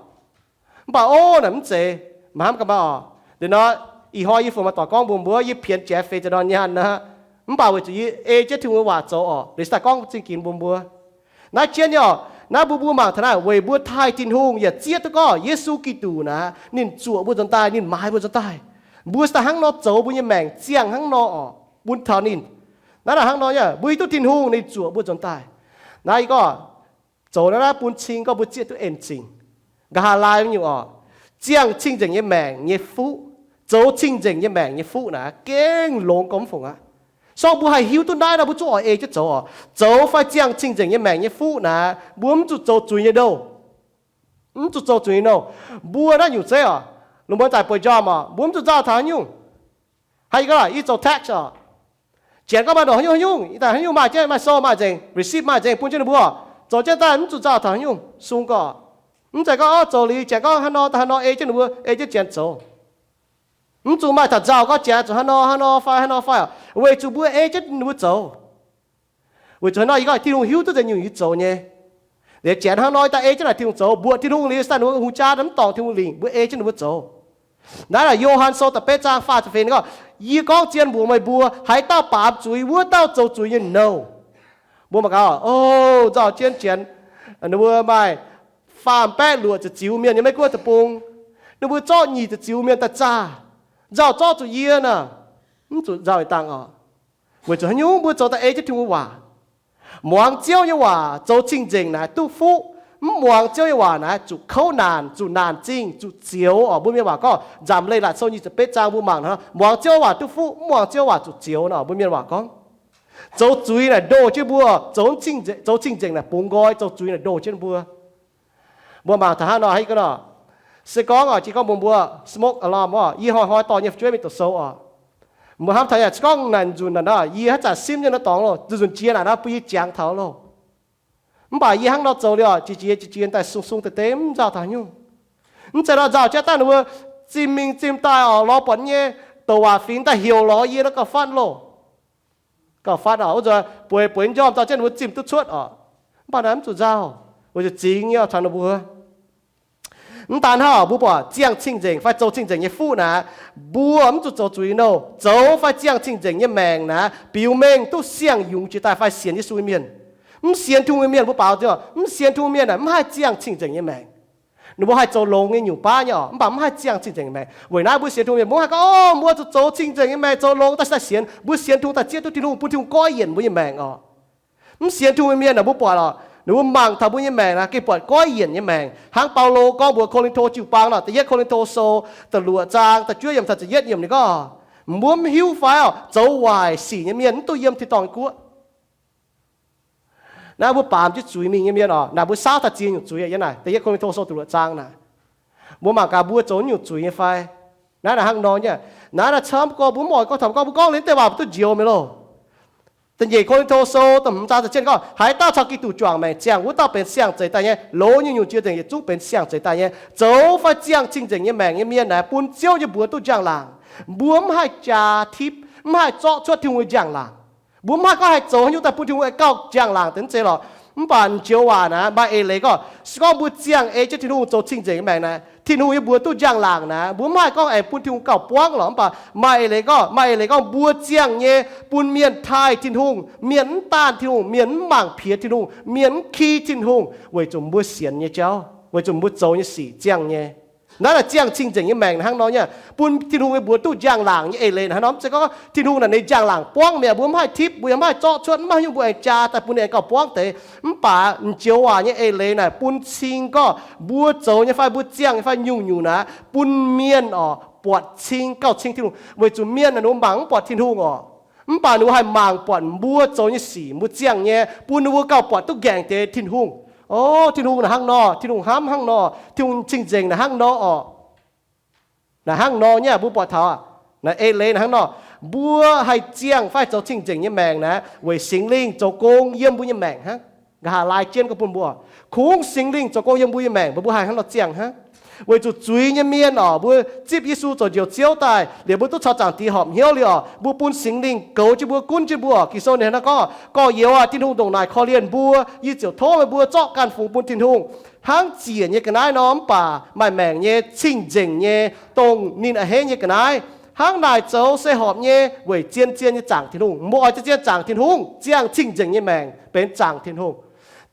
Mv baac o, naaic mv zeiz, maiv hnamv ga'maah oc. Liuz nor, ih hnoi yie fungc maaih doic gorngv mbuox mbuo, yie pienx Janx feix ziepc ndorn nyaanh aqv. Mv baac weic zuqc yie ei jienv Tin-Hungh waac zoux oc, liuz daaih gorngv zingh ginx mbuox mbuo. Naaiv jienv nyei oc, naaiv mbuo, mbuo mangc taux naaiv weic mbuo taaih Tin-Hungh yaac zieqv duqv gorngv Yesu Giduc naaiv ninh zuoqc mbuo nzuonx daaih, ninh maaiz mbuo nzuonx daaih. Mbuo se daaih hnangv nor zoux mbuo nyei maengc ziangh hnangv nor oc, bun taux ninh. Naaiv naaic hnangv nor nyei, mbuo hiuv duqv Tin-Hungh ninh zuoqc mbuo nzuonx daaih. Naaiv yie gorngv zoux naaiv, naaiv bun cing gorngv mbuo zieqv duqv en-zingc. Nqa'haav laai nyungc oc, ziangh cing-nzengc nyei maengc nyei fuqv, zoux cing-nzengc nyei maengc nyei fuqv naaiv gengh longx gormx mv fungc aqv. Sorng mbuo haih hiuv duqv naaiv nor, mbuo zungv oix ei jienv zoux oc. Zoux fai ziangh cing-nzengc nyei maengc nyei fuqv naaiv, mbuo mv zuqc zoux zuiz nyei nouh. Mv zuqc zoux zuiz nyei nouh. Mbuo naaiv nyungc zeiv oc, lungh muonz zaaic bueix njormh oc, mbuo mv zuqc nzauh taux haaix nyungc. Haaix, yie gorngv, yie zoux tax oc. Janx gorngv maaih ndongc haaix nyungc haaix nyungc, daaih haaix nyungc maaih jienv, maaih sou maaih nzengc, receipt maaih nzengc bun jienv ninh mbuo, zoux jienv daaih mv zuqc nzauh taux haaix nyungc sung gorx. Mv zeiz gorngv, o, zoux liuz Janx gorngv haaix nor daaih haaix nor ei jienv ninh mbuo, ei jienv Janx zoux. Mv zuqc maaih taux nzauh gorngv Janx zuqc haaix nor haaix nor fai haaix nor fai oc, weic zuqc mbuo ei jienv ninh mbuo zoux. Weic zuqc haaix nor, yie gorngv Tin-Hungh hiuv duqv nzengc nyungc yie zoux nyei. Liuz Janx hnangv nor daaih ei jienv naaic Tin-Hungh zoux, mbuoqc Tin-Hungh liuz, daaih ninh mbuo hungh jaa mv dorngc Tin-Hungh lingc, mbuo ei jienv ninh mbuo zoux. Naaiv naaic Yo^han Sou da'betv zaang faah ziepc feix ninh gorngv, yie gorngv zien mbuox meih mbuo, haaix dauh baamz zuiz, wuov dauh zoux zuiz nyei nouh. Mbuo mangc gaax, o, nzauh jienv Janx, ninh mbuo maaih faam baeqv luoqc ziepc ziux mienh yiem Meiv Guoqv deic-bung. Ninh mbuo zorqv nyic ziepc ziux mienh daaih zaah. nzauh zorqv zuqc yie naaic, mv zuqc nzauh dangh oc. Weic zuqc haaix nyungc? Mbuo zoux daaih ei jienv Tin-Hungh nyei waac. Muangx Ziouv nyei waac, zoux cing-nzengc naaic duqv fuqv. Mv muangx Ziouv nyei waac naaic zuqc kouv naanc, zuqc naanc zingh, zuqc zioux oc. Mbuo Mienh waac gorngv Nzamc Leiz-Latc Sou nyic ziepc betv zaang mbuo mangc nor, muangx Ziouv waac duqv fuqv, mv muangx Ziouv waac zuqc zioux nor. Mbuo Mienh waac gorngv zoux zuiz naaic ndoh jienv mbuo, zoux cing-nzengc naaic bungx nqoi, zoux zuiz naaic ndoh jienv mbuo. Mbuo mangc taux hnangv nor, haiz ga'nor, se gorngv oc, jiex gorngv mbuo mbuo smoke alarm oc, yie hnoi-hnoi dorh nyei fu'jueiv mingh doqc sou oc. Mbuo hnamv taux yaac se gorngv naaic nzunc naaic nor, yie haaix zanc simv nyei nor dorngx loh, nzunc nzunc jiex naaic nor bun yie jangx taux loh. Mv baac yie hnangv nor zoux liuz oc, jiex jiex jiex jiex daaih sung sung deix deix mv nzauh taux haaix nyungc. Mv zeiz nor nzauh jaav daaih ninh mbuo zimh mingh zimh daaih oc, lorz buatc nyei douc waac fingx daaih heuc lorz yie nor gauh fatv loh. Gauh fatv oc, wuov nzunc bueix bueix njormh dauh jienv ninh mbuo zimh duqv cuotv oc. Mv baac naaiv mv zuqc nzauh, weic zuqc zingx nyei oc taux ninh mbuo. Mv daan hnangv, mbuo buatc ziangh cing-nzengc fai zoux cing-nzengc nyei fuqv naaic, mbuo mv zuqc zoux zuiz nouh. Zoux fai ziangh cing-nzengc nyei maengc naaic biux mengh duqv siang-yungz jiex daaih fai sienx Yesu nyei mienh. Mv sienx Tin-Hungh nyei mienh, mbuo baaux ziangh, mv sienx Tin-Hungh mienh naaic mv haih ziangh cing-nzengc nyei maengc. Ninh mbuo haih zoux longx nyei nyungc baav nyei oc, mv baac mv haih ziangh cing-nzengc nyei maengc. Weic naaiv mbuo sienx Tin-Hungh mienh mbuo mv haih gorngv, Ov, mbuo zuqc zoux cing-nzengc nyei maengc, zoux longx daaih se daaih sienx. Mbuo sienx Tin-Hungh daaih zieqv duqv Tin-Hungh, bun Tin-Hungh goiv yienc mbuo nyei maengc oc. Mv sienx Tin-Hungh nyei mienh naaic mbuo buatc oc, ninh mbuo mangc taux mbuo nyei maengc naaic gengh buatc goiv yienc nyei maengc. Hnangv Baulo gorngv mbuox Ko^lin^to jiu-baang nor, Da'yietv Ko^lin^to Sou da'luoqc zaang da'juov yiemc taux ziepc yietv yiemc ninh gorngv, Mbuo mv hiuv fai oc, zoux waaic sic nyei mienh mv duqv yiem tin-dorngh guoqv. Naaiv mbuo baamz jienv zuiz mingh nyei mienh oc, naaic mbuo saauv daaih ziex nyungc zuiz yiem naaic Da'yietv Ko^lin^to Sou da'luoqc zaang naaic. Mbuo mangc gaax mbuo zoux nyungc zuiz nyei fai? Naaiv naaic hnangv nor nyei. Naaiv naaic camv gorngv mbuo mv oix gorngv taux gorngv mbuo gorngv liuz deix waac mbuo duqv njoux mi'aqv loh. Da'nyeic Ko^lin^to Sou da'hmz zaang ziepc jienv gorngv, Haaix dauh caux Giduc juangc maengc ziangh, wuov dauh benx siang-zeix daaih nyei. Longx nyungc-nyungc jiex dengc yietc zungv benx siang-zeix daaih nyei. Zoux fai ziangh cing-nzengc nyei maengc nyei mienh naaic bun Ziouv nyei mbuox duqv njang-laangc. Mbuo mv haih jaa tipv, mv haih zorqv cuotv Tin-Hungh nyei njang-laangc. Mbuo mv haih gorngv haih zoux haaix nyungc daaih bun Tin-Hungh aengx gauh njang-laangc deix mv zeiz lorqc. Mv baac m'njoux waac naaic maaih eix leiz gorngv, se gorngv mbuo ziangh ei jienv Tin-Hungh zoux cing-nzengc nyei maengc naaic, Tin-Hungh nyei mbuox duqv njang-laangc naaic, mbuo mv haih gorngv aengx bun Tin-Hungh gauh buangv lorqc. Mv baac maaih eix leiz gorngv, maaih eix leiz gorngv mbuo ziangh nyei bun mienh taaih Tin-Hungh, mienh mv daanh Tin-Hungh, mienh mv mangc piex Tin-Hungh, mienh mv ki Tin-Hungh, weic zuqc mbuo sienx nyei jauv, weic zuqc mbuo zoux nyei sic ziangh nyei. Naaiv naaic ziangh cing-nzengc nyei maengc hnangv nor nyei, bun Tin-Hungh nyei mbuox duqv njang-laangc nyei eix leiz naaic hnangv nor. Mv zeiz gorngv Tin-Hungh naaic ninh njang-laangc buangv mi'aqv, mbuo mv haih tipv, mbuo yaac mv haih zorqv cuotv, mv maaih haaix nyungc mbuo aengx jaa daaih bun ninh aengx gauh buangv deix. Mv baac m'joux waac nyei eix leiz naaic bun cing gorngv mbuo zoux nyei fai mbuo ziangh nyei fai nyungc-nyungc naaic bun mienh oc buatc cing gauh cing Tin-Hungh, weic zuqc mienh naaic ninh mbuo mangc mv buatc Tin-Hungh oc. Mv baac ninh mbuo haih mangc buatc mbuo zoux nyei sic, mbuo ziangh nyei, bun ninh mbuo gauh buatc duqv nqaengc deix Tin-Hungh. O, Tin-Hungh naaic hnangv nor, Tin-Hungh hnamv hnangv nor, Tin-Hungh cing-nzengc naaic hnangv nor oc. Naaic hnangv nor nyei mbuo buatc taux naaic eix leiz naaic hnangv nor, mbuo haih ziangh fai zoux cing-nzengc nyei maengc naaic weic Singx Lingh zoux gong yiem mbuo nyei maengc hnangv. Nqa'haav laai jienv gorngv bun mbuo, kungx Singx Lingh zoux gong yiem mbuo nyei maengc, mbuo haih hnangv nor ziangh hnangv. Weic zuqc zuiz nyei mienh oc, mbuo zipv Yesu zoux Njoux Ziouv daaih liuz, mbuo duqv caux Zaangc Diex horpc hnyouv liuz oc, mbuo bun Singx Lingh goux jienv mbuo, gunv jienv mbuo oc. Ging-Sou ninh hnangv gorngv, Gorx-youz aah, Tin-Hungh ndongc naaic korv-lienh mbuo, yie ziouc tov meih mbuo zorqv ganh fungx bun Tin-Hungh. Hnangv ziec nyei ga'naaiv nor, mv baac maaih maengc nyei cing-nzengc nyei, dongh ninh a'hneiv nyei ga'naaiv. Hnangv naaic zoux se horpc nyei, weic zien-zien nyei zaangc Tin-Hungh. Mbuo oix zien-zien zaangc Tin-Hungh, ziangh cing-nzengc nyei maengc benx zaangc Tin-Hungh.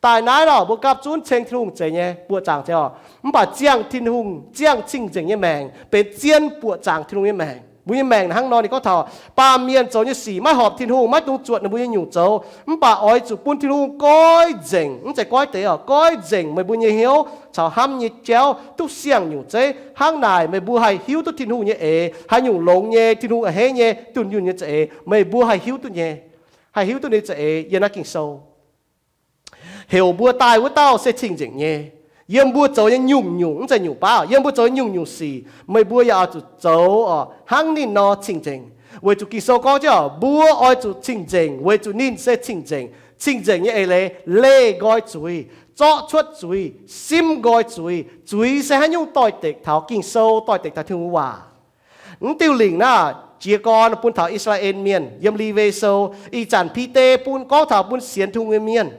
Daaih naaiv nor, mbuo gapv zunv ceng Tin-Hungh zeiz nyei, buoqc zaangc zeiz oc. Mv baac ziangh Tin-Hungh, ziangh cing-nzengc nyei maengc benx zien buoqc zaangc Tin-Hungh nyei maengc. Mbuo nyei maengc hnangv nor, ninh gorngv taux baamh mienh zoux nyei sic maiv horpc Tin-Hungh, maiv dungx zuotc ninh mbuo nyei nyungc zoux. Mv baac oix zuqc bun Tin-Hungh goiv nzengc, mv zeiz goiv deix oc, goiv nzengc meih mbuo nyei hnyouv caux hnamv nyei jauv duqv siang-nyungc zeiv. Hnangv naaic meih mbuo haih hiuv duqv Tin-Hungh nyei eix, haaix nyungc longx nyei, Tin-Hungh a'hneiv nyei, dunh yunh nyei za'eix, meih mbuo haih hiuv duqv nyei, haih hiuv duqv ninh za'eix yiem naaiv Ging-Sou. Heuc mbuo daaih wuov dauh se cing-nzengc nyei. Yiem mbuo zoux nyei nyungc-nyungc, mv zeiz nyungc baav, yiem mbuo zoux nyei nyungc-nyungc sic, meih mbuo yaac oix zuqc zoux oc hnangv ninh nor cing-nzengc. Weic zuqc Ging-Sou gorngv jienv oc, mbuo oix zuqc cing-nzengc weic zuqc ninh se cing-nzengc. Cing-nzengc nyei eix leiz leih nqoi zuiz, zorqv cuotv zuiz, simv nqoi zuiz. Zuiz se haaix nyungc? Doix-dekc taux Ging-Sou, doix-dekc taux Tin-Hungh waac. Mv diuh lingc naaiv jiez gorn bun taux I^saa^laa^en Mienh yiem Lewi Sou, ih zanc Bide bun gorngv taux bun sienx Tin-Hungh nyei mienh.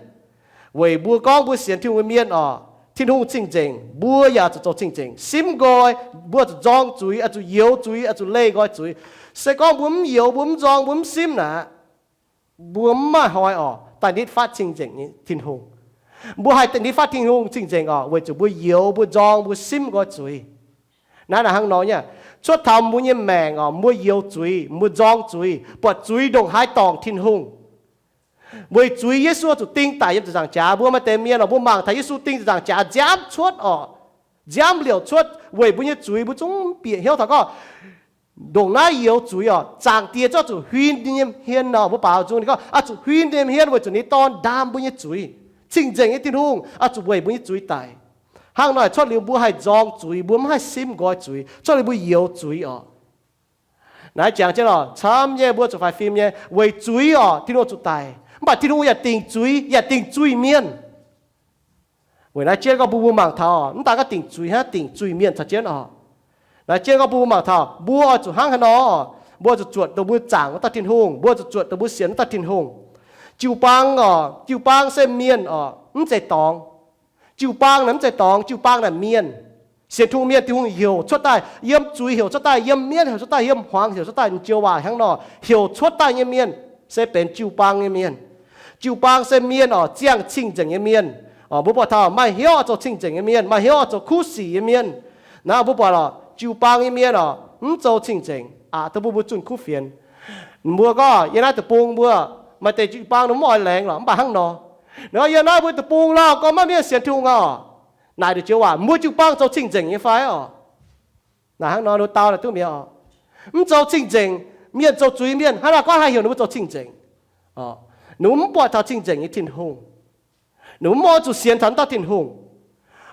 Weic mbuo gorngv mbuo sienx Tin-Hungh nyei mienh oc, Tin-Hungh cing-nzengc, mbuo yaac zuqc zoux cing-nzengc. Simv nqoi, mbuo zuqc nzorng zuiz, oix zuqc youx zuiz, oix zuqc leih nqoi zuiz. Se gorngv mbuo mv youx, mbuo mv nzorng, mbuo mv simv naaic, mbuo mv maaih hnoi oc daaih nitv fatv cing-nzengc nyei Tin-Hungh. Mbuo haih daaih nitv fatv Tin-Hungh cing-nzengc oc, weic zuqc mbuo youx, mbuo nzorng, mbuo simv nqoi zuiz. Naaiv naaic hnangv nor nyei. cuotv taux mbuo nyei maengc oc, mbuo youx zuiz, mbuo nzorng zuiz, buatc zuiz ndongc haaix dorngc Tin-Hungh. Weic zuiz Yesu zuqc ding daic yiem ziepc nzaangc jaax. Mbuo maaih deix mienh oc, mbuo mangc taux Yesu ding ziepc nzaangc jaax nziaamv cuotv oc, nziaamv liouc cuotv weic mbuo nyei zuiz. Mbuo zungv bieqc hnyouv taux gorngv ndongc naaiv youx zuiz oc, Zaangc Diex zungv zuqc huin ninh nyei hmien nor. Mbuo baaux nzung ninh gorngv oix zuqc huin ninh nyei hmien weic zuqc ninh nyei Dorn ndaam mbuo nyei zuiz. Cing-nzengc nyei Tin-Hungh oix zuqc weic mbuo nyei zuiz daic. Hnangv nor cuotv liuz mbuo haih nzorng zuiz, mbuo mv haih simv nqoi zuiz, cuotv liuz mbuo youx zuiz oc. Naaiv jangx jienv oc, camv nyei mbuo zuqc faix fim nyei, weic zuiz oc Tin-Hungh zuqc daic. Mv baac Tin-Hungh yaac dingc zuiz, yaac dingc zuiz-mienh. Weic naaiv jienv gorngv mbuo mbuo mangc taux, mv daan gorngv dingc zuiz hnangv, dingc zuiz-mienh caux jienv oc. Naaiv jienv gorngv mbuo mbuo mangc taux, mbuo oix zuqc hnangv haaix nor? Mbuo zuqc zuotc dongh mbuo zaangc wuov dauh Tin-Hungh, mbuo zuqc zuotc dongh mbuo sienx wuov dauh Tin-Hungh. Jiu-baang oc, jiu-baang se mienh oc, mv zeiz dorngx. Jiu-baang naaic mv zeiz dorngx, jiu-baang naaic mienh. Sienx Tin-Hungh mienh, Tin-Hungh heuc cuotv daaih, yiem zuiz heuc cuotv daaih, yiem mienv heuc cuotv daaih, yiem hmuangx heuc cuotv daaih, m'njoux waac hnangv nor heuc cuotv daaih nyei mienh, se benx jiu-baang nyei mienh. Jiu-baang se mienh oc, ziangh cing-nzengc nyei mienh. Mbuo buatc taux maaih hnyouv oix zoux cing-nzengc nyei mienh, maaih hnyouv oix zoux kuv sic nyei mienh. Naaiv mbuo buatc oc, jiu-baang nyei mienh oc, mv zoux cing-nzengc, aqc duqv bun mbuo zunh kuv fienx. Mbuo gorngv yiem naaiv deic-bung mbuo maaih deix jiu-baang ninh mv oix laengz lorqc, mv baac hnangv nor. Ninh gorngv yiem naaiv mbuo deic-bung lauh gorngv maiv mienh sienx Tin-Hungh oc. Naaic nduqc joux waac, mbuo jiu-baang zoux cing-nzengc nyei fai oc? Naaic hnangv nor ninh dau naaic duqv mi'aqv oc. Mv zoux cing-nzengc, mienh zoux zuiz mienh, hnangv naaiv gorngv haih heuc ninh mbuo zoux cing-nzengc. Ninh mbuo mv buatc taux cing-nzengc nyei Tin-Hungh. Ninh mbuo mv oix zuqc sienx taux naaiv dauh Tin-Hungh.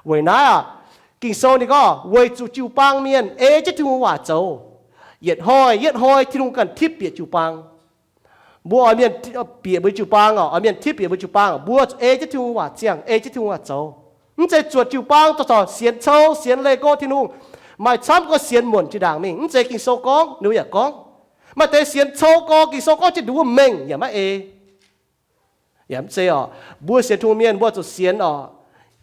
Weic naaiv aqv, Ging-Sou ninh gorngv weic zuqc jiu-baang mienh ei jienv Tin-Hungh waac zoux. Yietc hnoi yietv hnoi Tin-Hungh ganh tipv bieqc jiu-baang. Mbuo oix mienh bieqc mbuo jiu-baang oc, oix mienh tipv bieqc mbuo jiu-baang, mbuo zuqc ei jienv Tin-Hungh waac ziangh, ei jienv Tin-Hungh waac zoux. Mv zeiz zuotc jiu-baang dorh corc sienx cou, sienx leih go Tin-Hungh, maaih camv gorngv sienx muonc jiex ndaangc mingh. Mv zeiz, Ging-Sou gorngv, ninh mbuo yaac gorngv. Maaih deix sienx cou go, Ging-Sou gorngv jienv nduov mengh yaac maiv ei. Yaac mv zeiz oc. Mbuo sienx Tin-Hungh mienh mbuo zuqc sienx oc,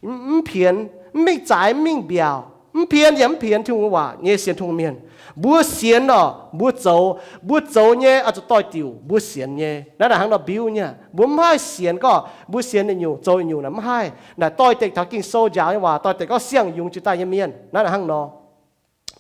mv pienx, mv mingh zaaix, mv mingh mbiaauc, mv pien yaac mv pienx Tin-Hungh waac nyei sienx Tin-Hungh mienh. Mbuo sienx oc, mbuo zoux, mbuo zoux nyei oix zuqc doix-diuc mbuo sienx nyei. Naaiv naaic hnangv nor mbiuv nyei. Mbuo mv haih sienx gorngv mbuo sienx nyungc zoux nyungc naaic mv haih. Naaic doix-dekc taux Ging-Sou njaaux nyei waac, doix-dekc gorngv siang-yungz jiex daaih nyei mienh. Naaiv naaic hnangv nor.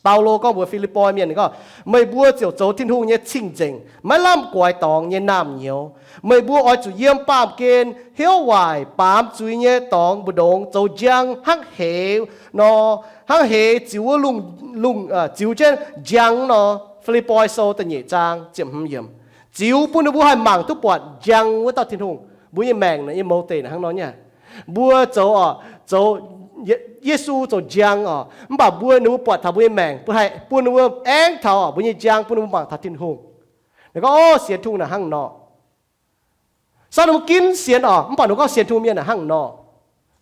Baulo gorngv mbuox Fi^lipv^poi Mienh gorngv, meih mbuo ziouc zoux Tin-Hungh nyei cing-nzengc, maiv lamh guaix dorngx nyei naamh nyouz. Meih mbuo oix zuqc yiem baamh gen hnyouv waaic baamz zuiz nyei dorngx mbu'ndongx zoux njang hnangv heix nor, hnangv heix ziux wuov lungh, lungh, ziux jienv njang nor. Fi^lipv^poi Sou da'nyeic zaang ziepc hmz yiemc. Ziux bun ninh mbuo haih mangc duqv buatc njang wuov dauh Tin-Hungh. Mbuo nyei maengc naaic nyei mouz deic naaic hnangv nor nyei. Mbuo zoux oc, zoux, Yesu zoux njang oc, mv baac mbuo, ninh mbuo buatc taux mbuo nyei maengc, mbuo haih bun ninh mbuo aengv taux oc mbuo nyei njang bun ninh mbuo mangc taux Tin-Hungh. Ninh gorngv, o, sienx Tin-Hungh naaic hnangv nor. Sav ninh mbuo ginv sienx oc, mv baac ninh mbuo gorngv sienx Tin-Hungh mienh naaic hnangv nor.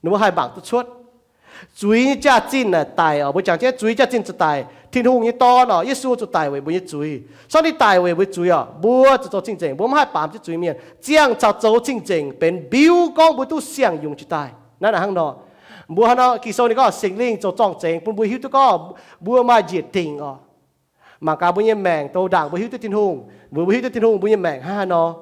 Ninh mbuo haih mangc duqv cuotv. Zuiz nyei jaax-zinh naaic daic oc, mbuo jangx jienv zuiz jaax-zinh zuqc daic. Tin-Hungh nyei Dorn oc, Yesu zuqc daic weic mbuo nyei zuiz. Sortv ninh daic weic mbuo nyei zuiz oc, mbuo zuqc zoux cing-nzengc, mbuo mv haih baamz jienv zuiz mienh. Ziangh caux zoux cing-nzengc benx mbiuv gorngv mbuo duqv siang-yungz jiex daaih. Naaiv naaic hnangv nor. Mbuo hnangv nor Ging-Sou ninh gorngv Singx Lingh zoux zorng-zengx bun mbuo hiuv duqv gorngv mbuo maaih njiec dingc oc. Mangc gaax mbuo nyei maengc douz ndaangc mbuo hiuv duqv Tin-Hungh, mbuo, mbuo hiuv duqv Tin-Hungh mbuo nyei maengc hnangv haaix nor.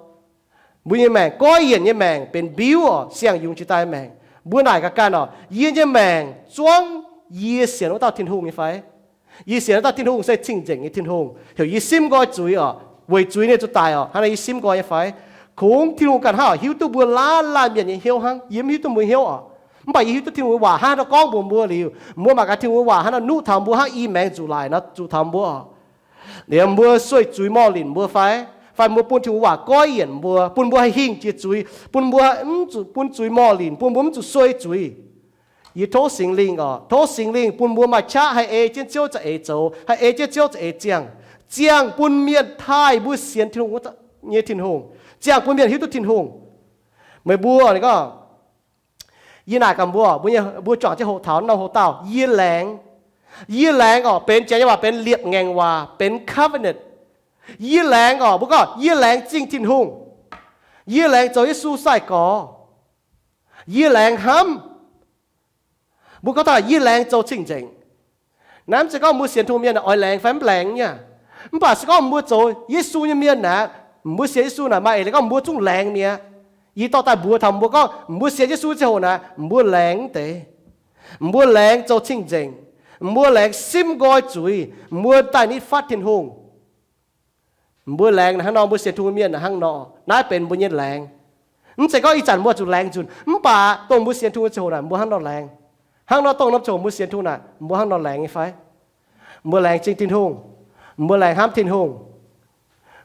Mbuo nyei maengc goiv yienc nyei maengc benx mbiuv oc, siang-yungz jiex daaih maengc. Mbuo naaic ga'ganh oc, yie nyei maengc zuangv yie sienx wuov dauh Tin-Hungh nyei fai? Yie sienx wuov dauh Tin-Hungh se cing-nzengc nyei Tin-Hungh, heuc yie simv nqoi zuiz oc, weic zuiz ninh zuqc daic oc, hnangv naaic yie simv nqoi nyei fai? Kungx Tin-Hungh ganh hnangv oc hiuv duqv mbuo laanh laanh mienh nyei hnyouv hnangv. Yie mv hiuv duqv mbuo hnyouv oc. Mv baac yie hiuv duqv Tin-Hungh nyei waac hnangv haaix nor gorngv mbuox mbuo liuz, mbuo mangc gaax Tin-Hungh nyei waac hnangv nor nuqv taux mbuo hnangv i maengx zuqc laaic nor zuqc taux mbuo oc. Liemh mbuo sueih zuiz morh linc mbuo fai? Fai mbuo bun Tin-Hungh waac goiv yienc mbuo, bun mbuo haih hingh jiex zuiz, bun mbuo mv zuqc bun zuiz morh linc, bun mbuo mv zuqc sueih zuiz. Yie tov Singx Lingh oc, tov Singx Lingh bun mbuo maaih qaqv haih ei jienv Ziouv za'eix zoux, haih ei jienv Ziouv za'eix ziangh. Ziangh bun mienh taaih mbuo sienx Tin-Hungh nyei Tin-Hungh. Ziangh bun mienh hiuv duqv Tin-Hungh. Meih mbuo, ninh gorngv, yie naaic gaax mbuo, mbuo juangc jienv hoqc taux norm hoc-dauh, yie laengz. Yie laengz oc, benx janx nyei waac benx liepc ngaengc waac, benx covenant. Yie laengz oc, mbuo gorngv yie laengz zingh Tin-Hungh. Yie laengz zoux Yesu sai-gorx. Yie laengz hnamv. Mbuo gorngv taux yie laengz zoux cing-nzengc. Naaiv mv zeiz gorngv mbuo sienx Tin-Hungh mienh oix laengz fai mv laengz nyei. Mv baac se gorngv mbuo zoux Yesu nyei mienh naaic, mbuo sienx Yesu naaic maaih eix leiz gorngv mbuo zungv laengz mi'aqv. Yie dorh daaih mbuox taux mbuo gorngv mbuo sienx Yesu ziangh hoc naaic mbuo laengz mv deix. Mbuo laengz zoux cing-nzengc. Mbuo laengz simv nqoi zuiz, mbuo daaih nitv fatv Tin-Hungh. Mbuo laengz naaiv hnangv nor, mbuo sienx Tin-Hungh mienh naaiv hnangv nor. Naaiv benx mbuo nyei laengz. Mv zeiz gorngv ih zanc mbuo zuqc laengz nzunc, mv baac dongh mbuo sienx Tin-Hungh ziangh hoc naaic mbuo hnangv nor laengz. Hnangv nor dongh norm ziangh hoc mbuo sienx Tin-Hungh naaic mbuo hnangv nor laengz nyei fai? Mbuo laengz zingh Tin-Hungh. Mbuo laengz hnamv Tin-Hungh.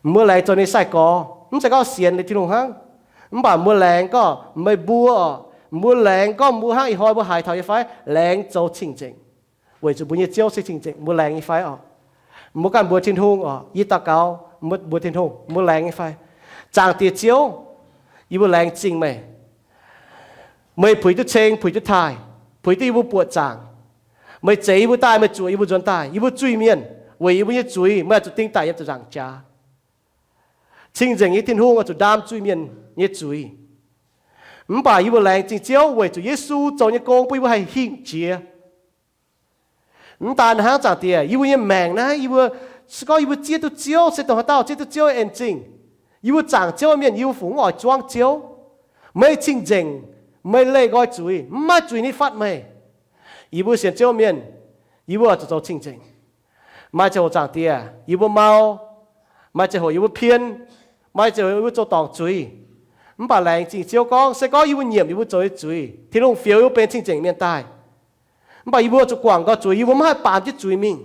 Mbuo laengz zoux ninh sai-gorx, mv zeiz gorngv sienx liuz Tin-Hungh hnangv. Mv baac mbuo laengz gorngv meih mbuo oc, mbuo laengz gorngv mbuo hnangv ih hnoi mbuo haiz taux nyei fai? Laengz zoux cing-nzengc, weic zuqc mbuo nyei Ziouv se cing-nzengc. Mbuo laengz nyei fai oc? Mbuo ganh mbuox Tin-Hungh oc, yie daux gaux, mbuo mbuox Tin-Hungh, mbuo laengz nyei fai? Zaangc Diex Ziouv, yie mbuo laengz zingh meih. Meih puix duqv ceng, puix duqv taaih, puix duqv yie mbuo buoqc zaangc. Meih zeix yie mbuo daaih, meih zuoqc yie mbuo nzuonx daaih. Yie mbuo zuiz-mienh, weic yie mbuo nyei zuiz meih oix zuqc ding daic yiem ziepc nzaangc jaax. Cing-nzengc nyei Tin-Hungh oix zuqc ndaam zuiz-mienh nyei zuiz. Mv baac yie mbuo laengz zingh Ziouv weic zuqc Yesu zoux nyei gong bun yie mbuo haih hingh jiex. Mv daan hnangv, Zaangc Diex, yie mbuo nyei maengc naaiv, yie mbuo, se gorngv yie mbuo zieqv duqv Ziouv se dongh haaix dauh zieqv duqv Ziouv en zingh. Yie mbuo zaangc Ziouv mienh, yie mbuo fungc mv oix zuangv Ziouv. Meih cing-nzengc, meih leih nqoi zuiz, mv maaih zuiz nitv fatv meih. Yie mbuo sienx Ziouv mienh, yie mbuo oix zuqc zoux cing-nzengc. Maaih ziangh hoc, Zaangc Diex, yie mbuo mau, maaih ziangh hoc yie mbuo pien, maaih ziangh hoc yie mbuo zoux dorngc zuiz. Mv baac laengz zingh Ziouv gorngv, se gorngv yie mbuo nyiemc yie mbuo zoux nyei zuiz, Tin-Hungh fioux yie mbuo benx cing-nzengc mienh daaih. Mv baac yie mbuo zuqc guangc nqoi zuiz, yie mbuo mv haih baamz jienv zuiz mingh.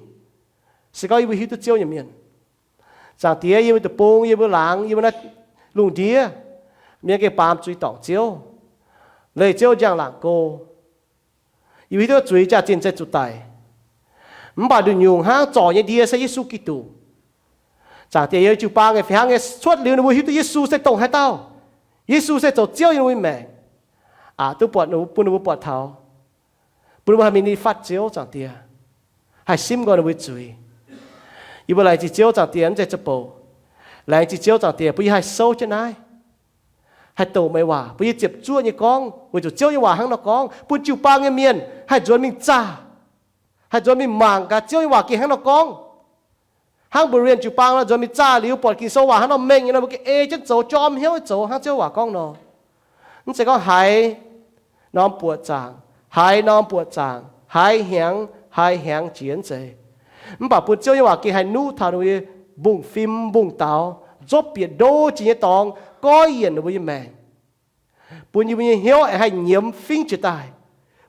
Se gorngv yie mbuo hiuv duqv Ziouv nyei mienh, Zaangc Diex, yie mbuo deic-bung, yie mbuo laangz, yie mbuo naaiv lungh ndiev, mienh gengh baamz zuiz dorngc Ziouv, leih Ziouv njang-laangc go. Yie mbuo hiuv duqv zuiz jaax-zinh se zuqc daic. Mv baac nduqc nyungc hnangv, zorc nyei ndie se Yesu Giduc. Zaangc Diex, yiem jiu-baang nyei fih hnangv nyei, cuotv liuz ninh mbuo hiuv duqv Yesu se dongh haaix dauh. Yesu se zoux Ziouv yiem ninh mbuo nyei maengc. Aqc duqv buatc ninh mbuo, bun ninh mbuo buatc taux, bun ninh mbuo haih mingh nitv fatv Ziouv, Zaangc Diex, haih simv nqoi ninh mbuo nyei zuiz. Yie mbuo laengz zingh Ziouv, Zaangc Diex, mv zeiz zoux bouc. Laengz zingh Ziouv, Zaangc Diex, bun yie haih souv jienv naaiv, haih doqc meih waac, bun yie ziepc zuoqv nyei gorngv weic zuqc Ziouv nyei waac hnangv nor gorngv, bun jiu-baang nyei mienh haih nzuonx mingh zaah, haih nzuonx mingh mangc gaax Ziouv nyei waac gengh hnangv nor gorngv. Hnangv Berean jiu-baang nor nzuonx mingh zaah liuz, buatc Ging-Sou waac hnangv nor mengh nyei nor, mbuo gengh ei jienv zoux, jorm hnyouv zoux hnangv Ziouv waac gorngv nor. Mv zeiz gorngv haiz norm buoqc zaangc, haiz norm buoqc zaangc, haiz hnyangx, haiz hnyangx jiex, mv zeiz. Mv baac bun Ziouv nyei waac gengh haih nuqv taux ninh mbuo nyei mbungv-fim mbungv-daux, nzopv bieqc ndo jiex nyei dorngx, goiv yienc ninh mbuo nyei maengc, bun yie mbuo nyei hnyouv aengx haih nyiemz fingv jiex daaih,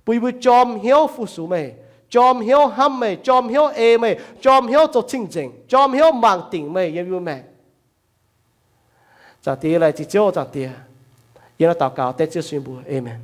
bun yie mbuo jorm hnyouv fu-sux meih, jorm hnyouv hnamv meih, jorm hnyouv ei meih, jorm hnyouv zoux cing-nzengc, jorm hnyouv mangc dingc meih yiem yie mbuo maengc. Zaangc Diex, laengz zingh Ziouv, Zaangc Diex. Yie naaiv daux gaux dengv Ziouv Yesu nyei mbuox. Aamen.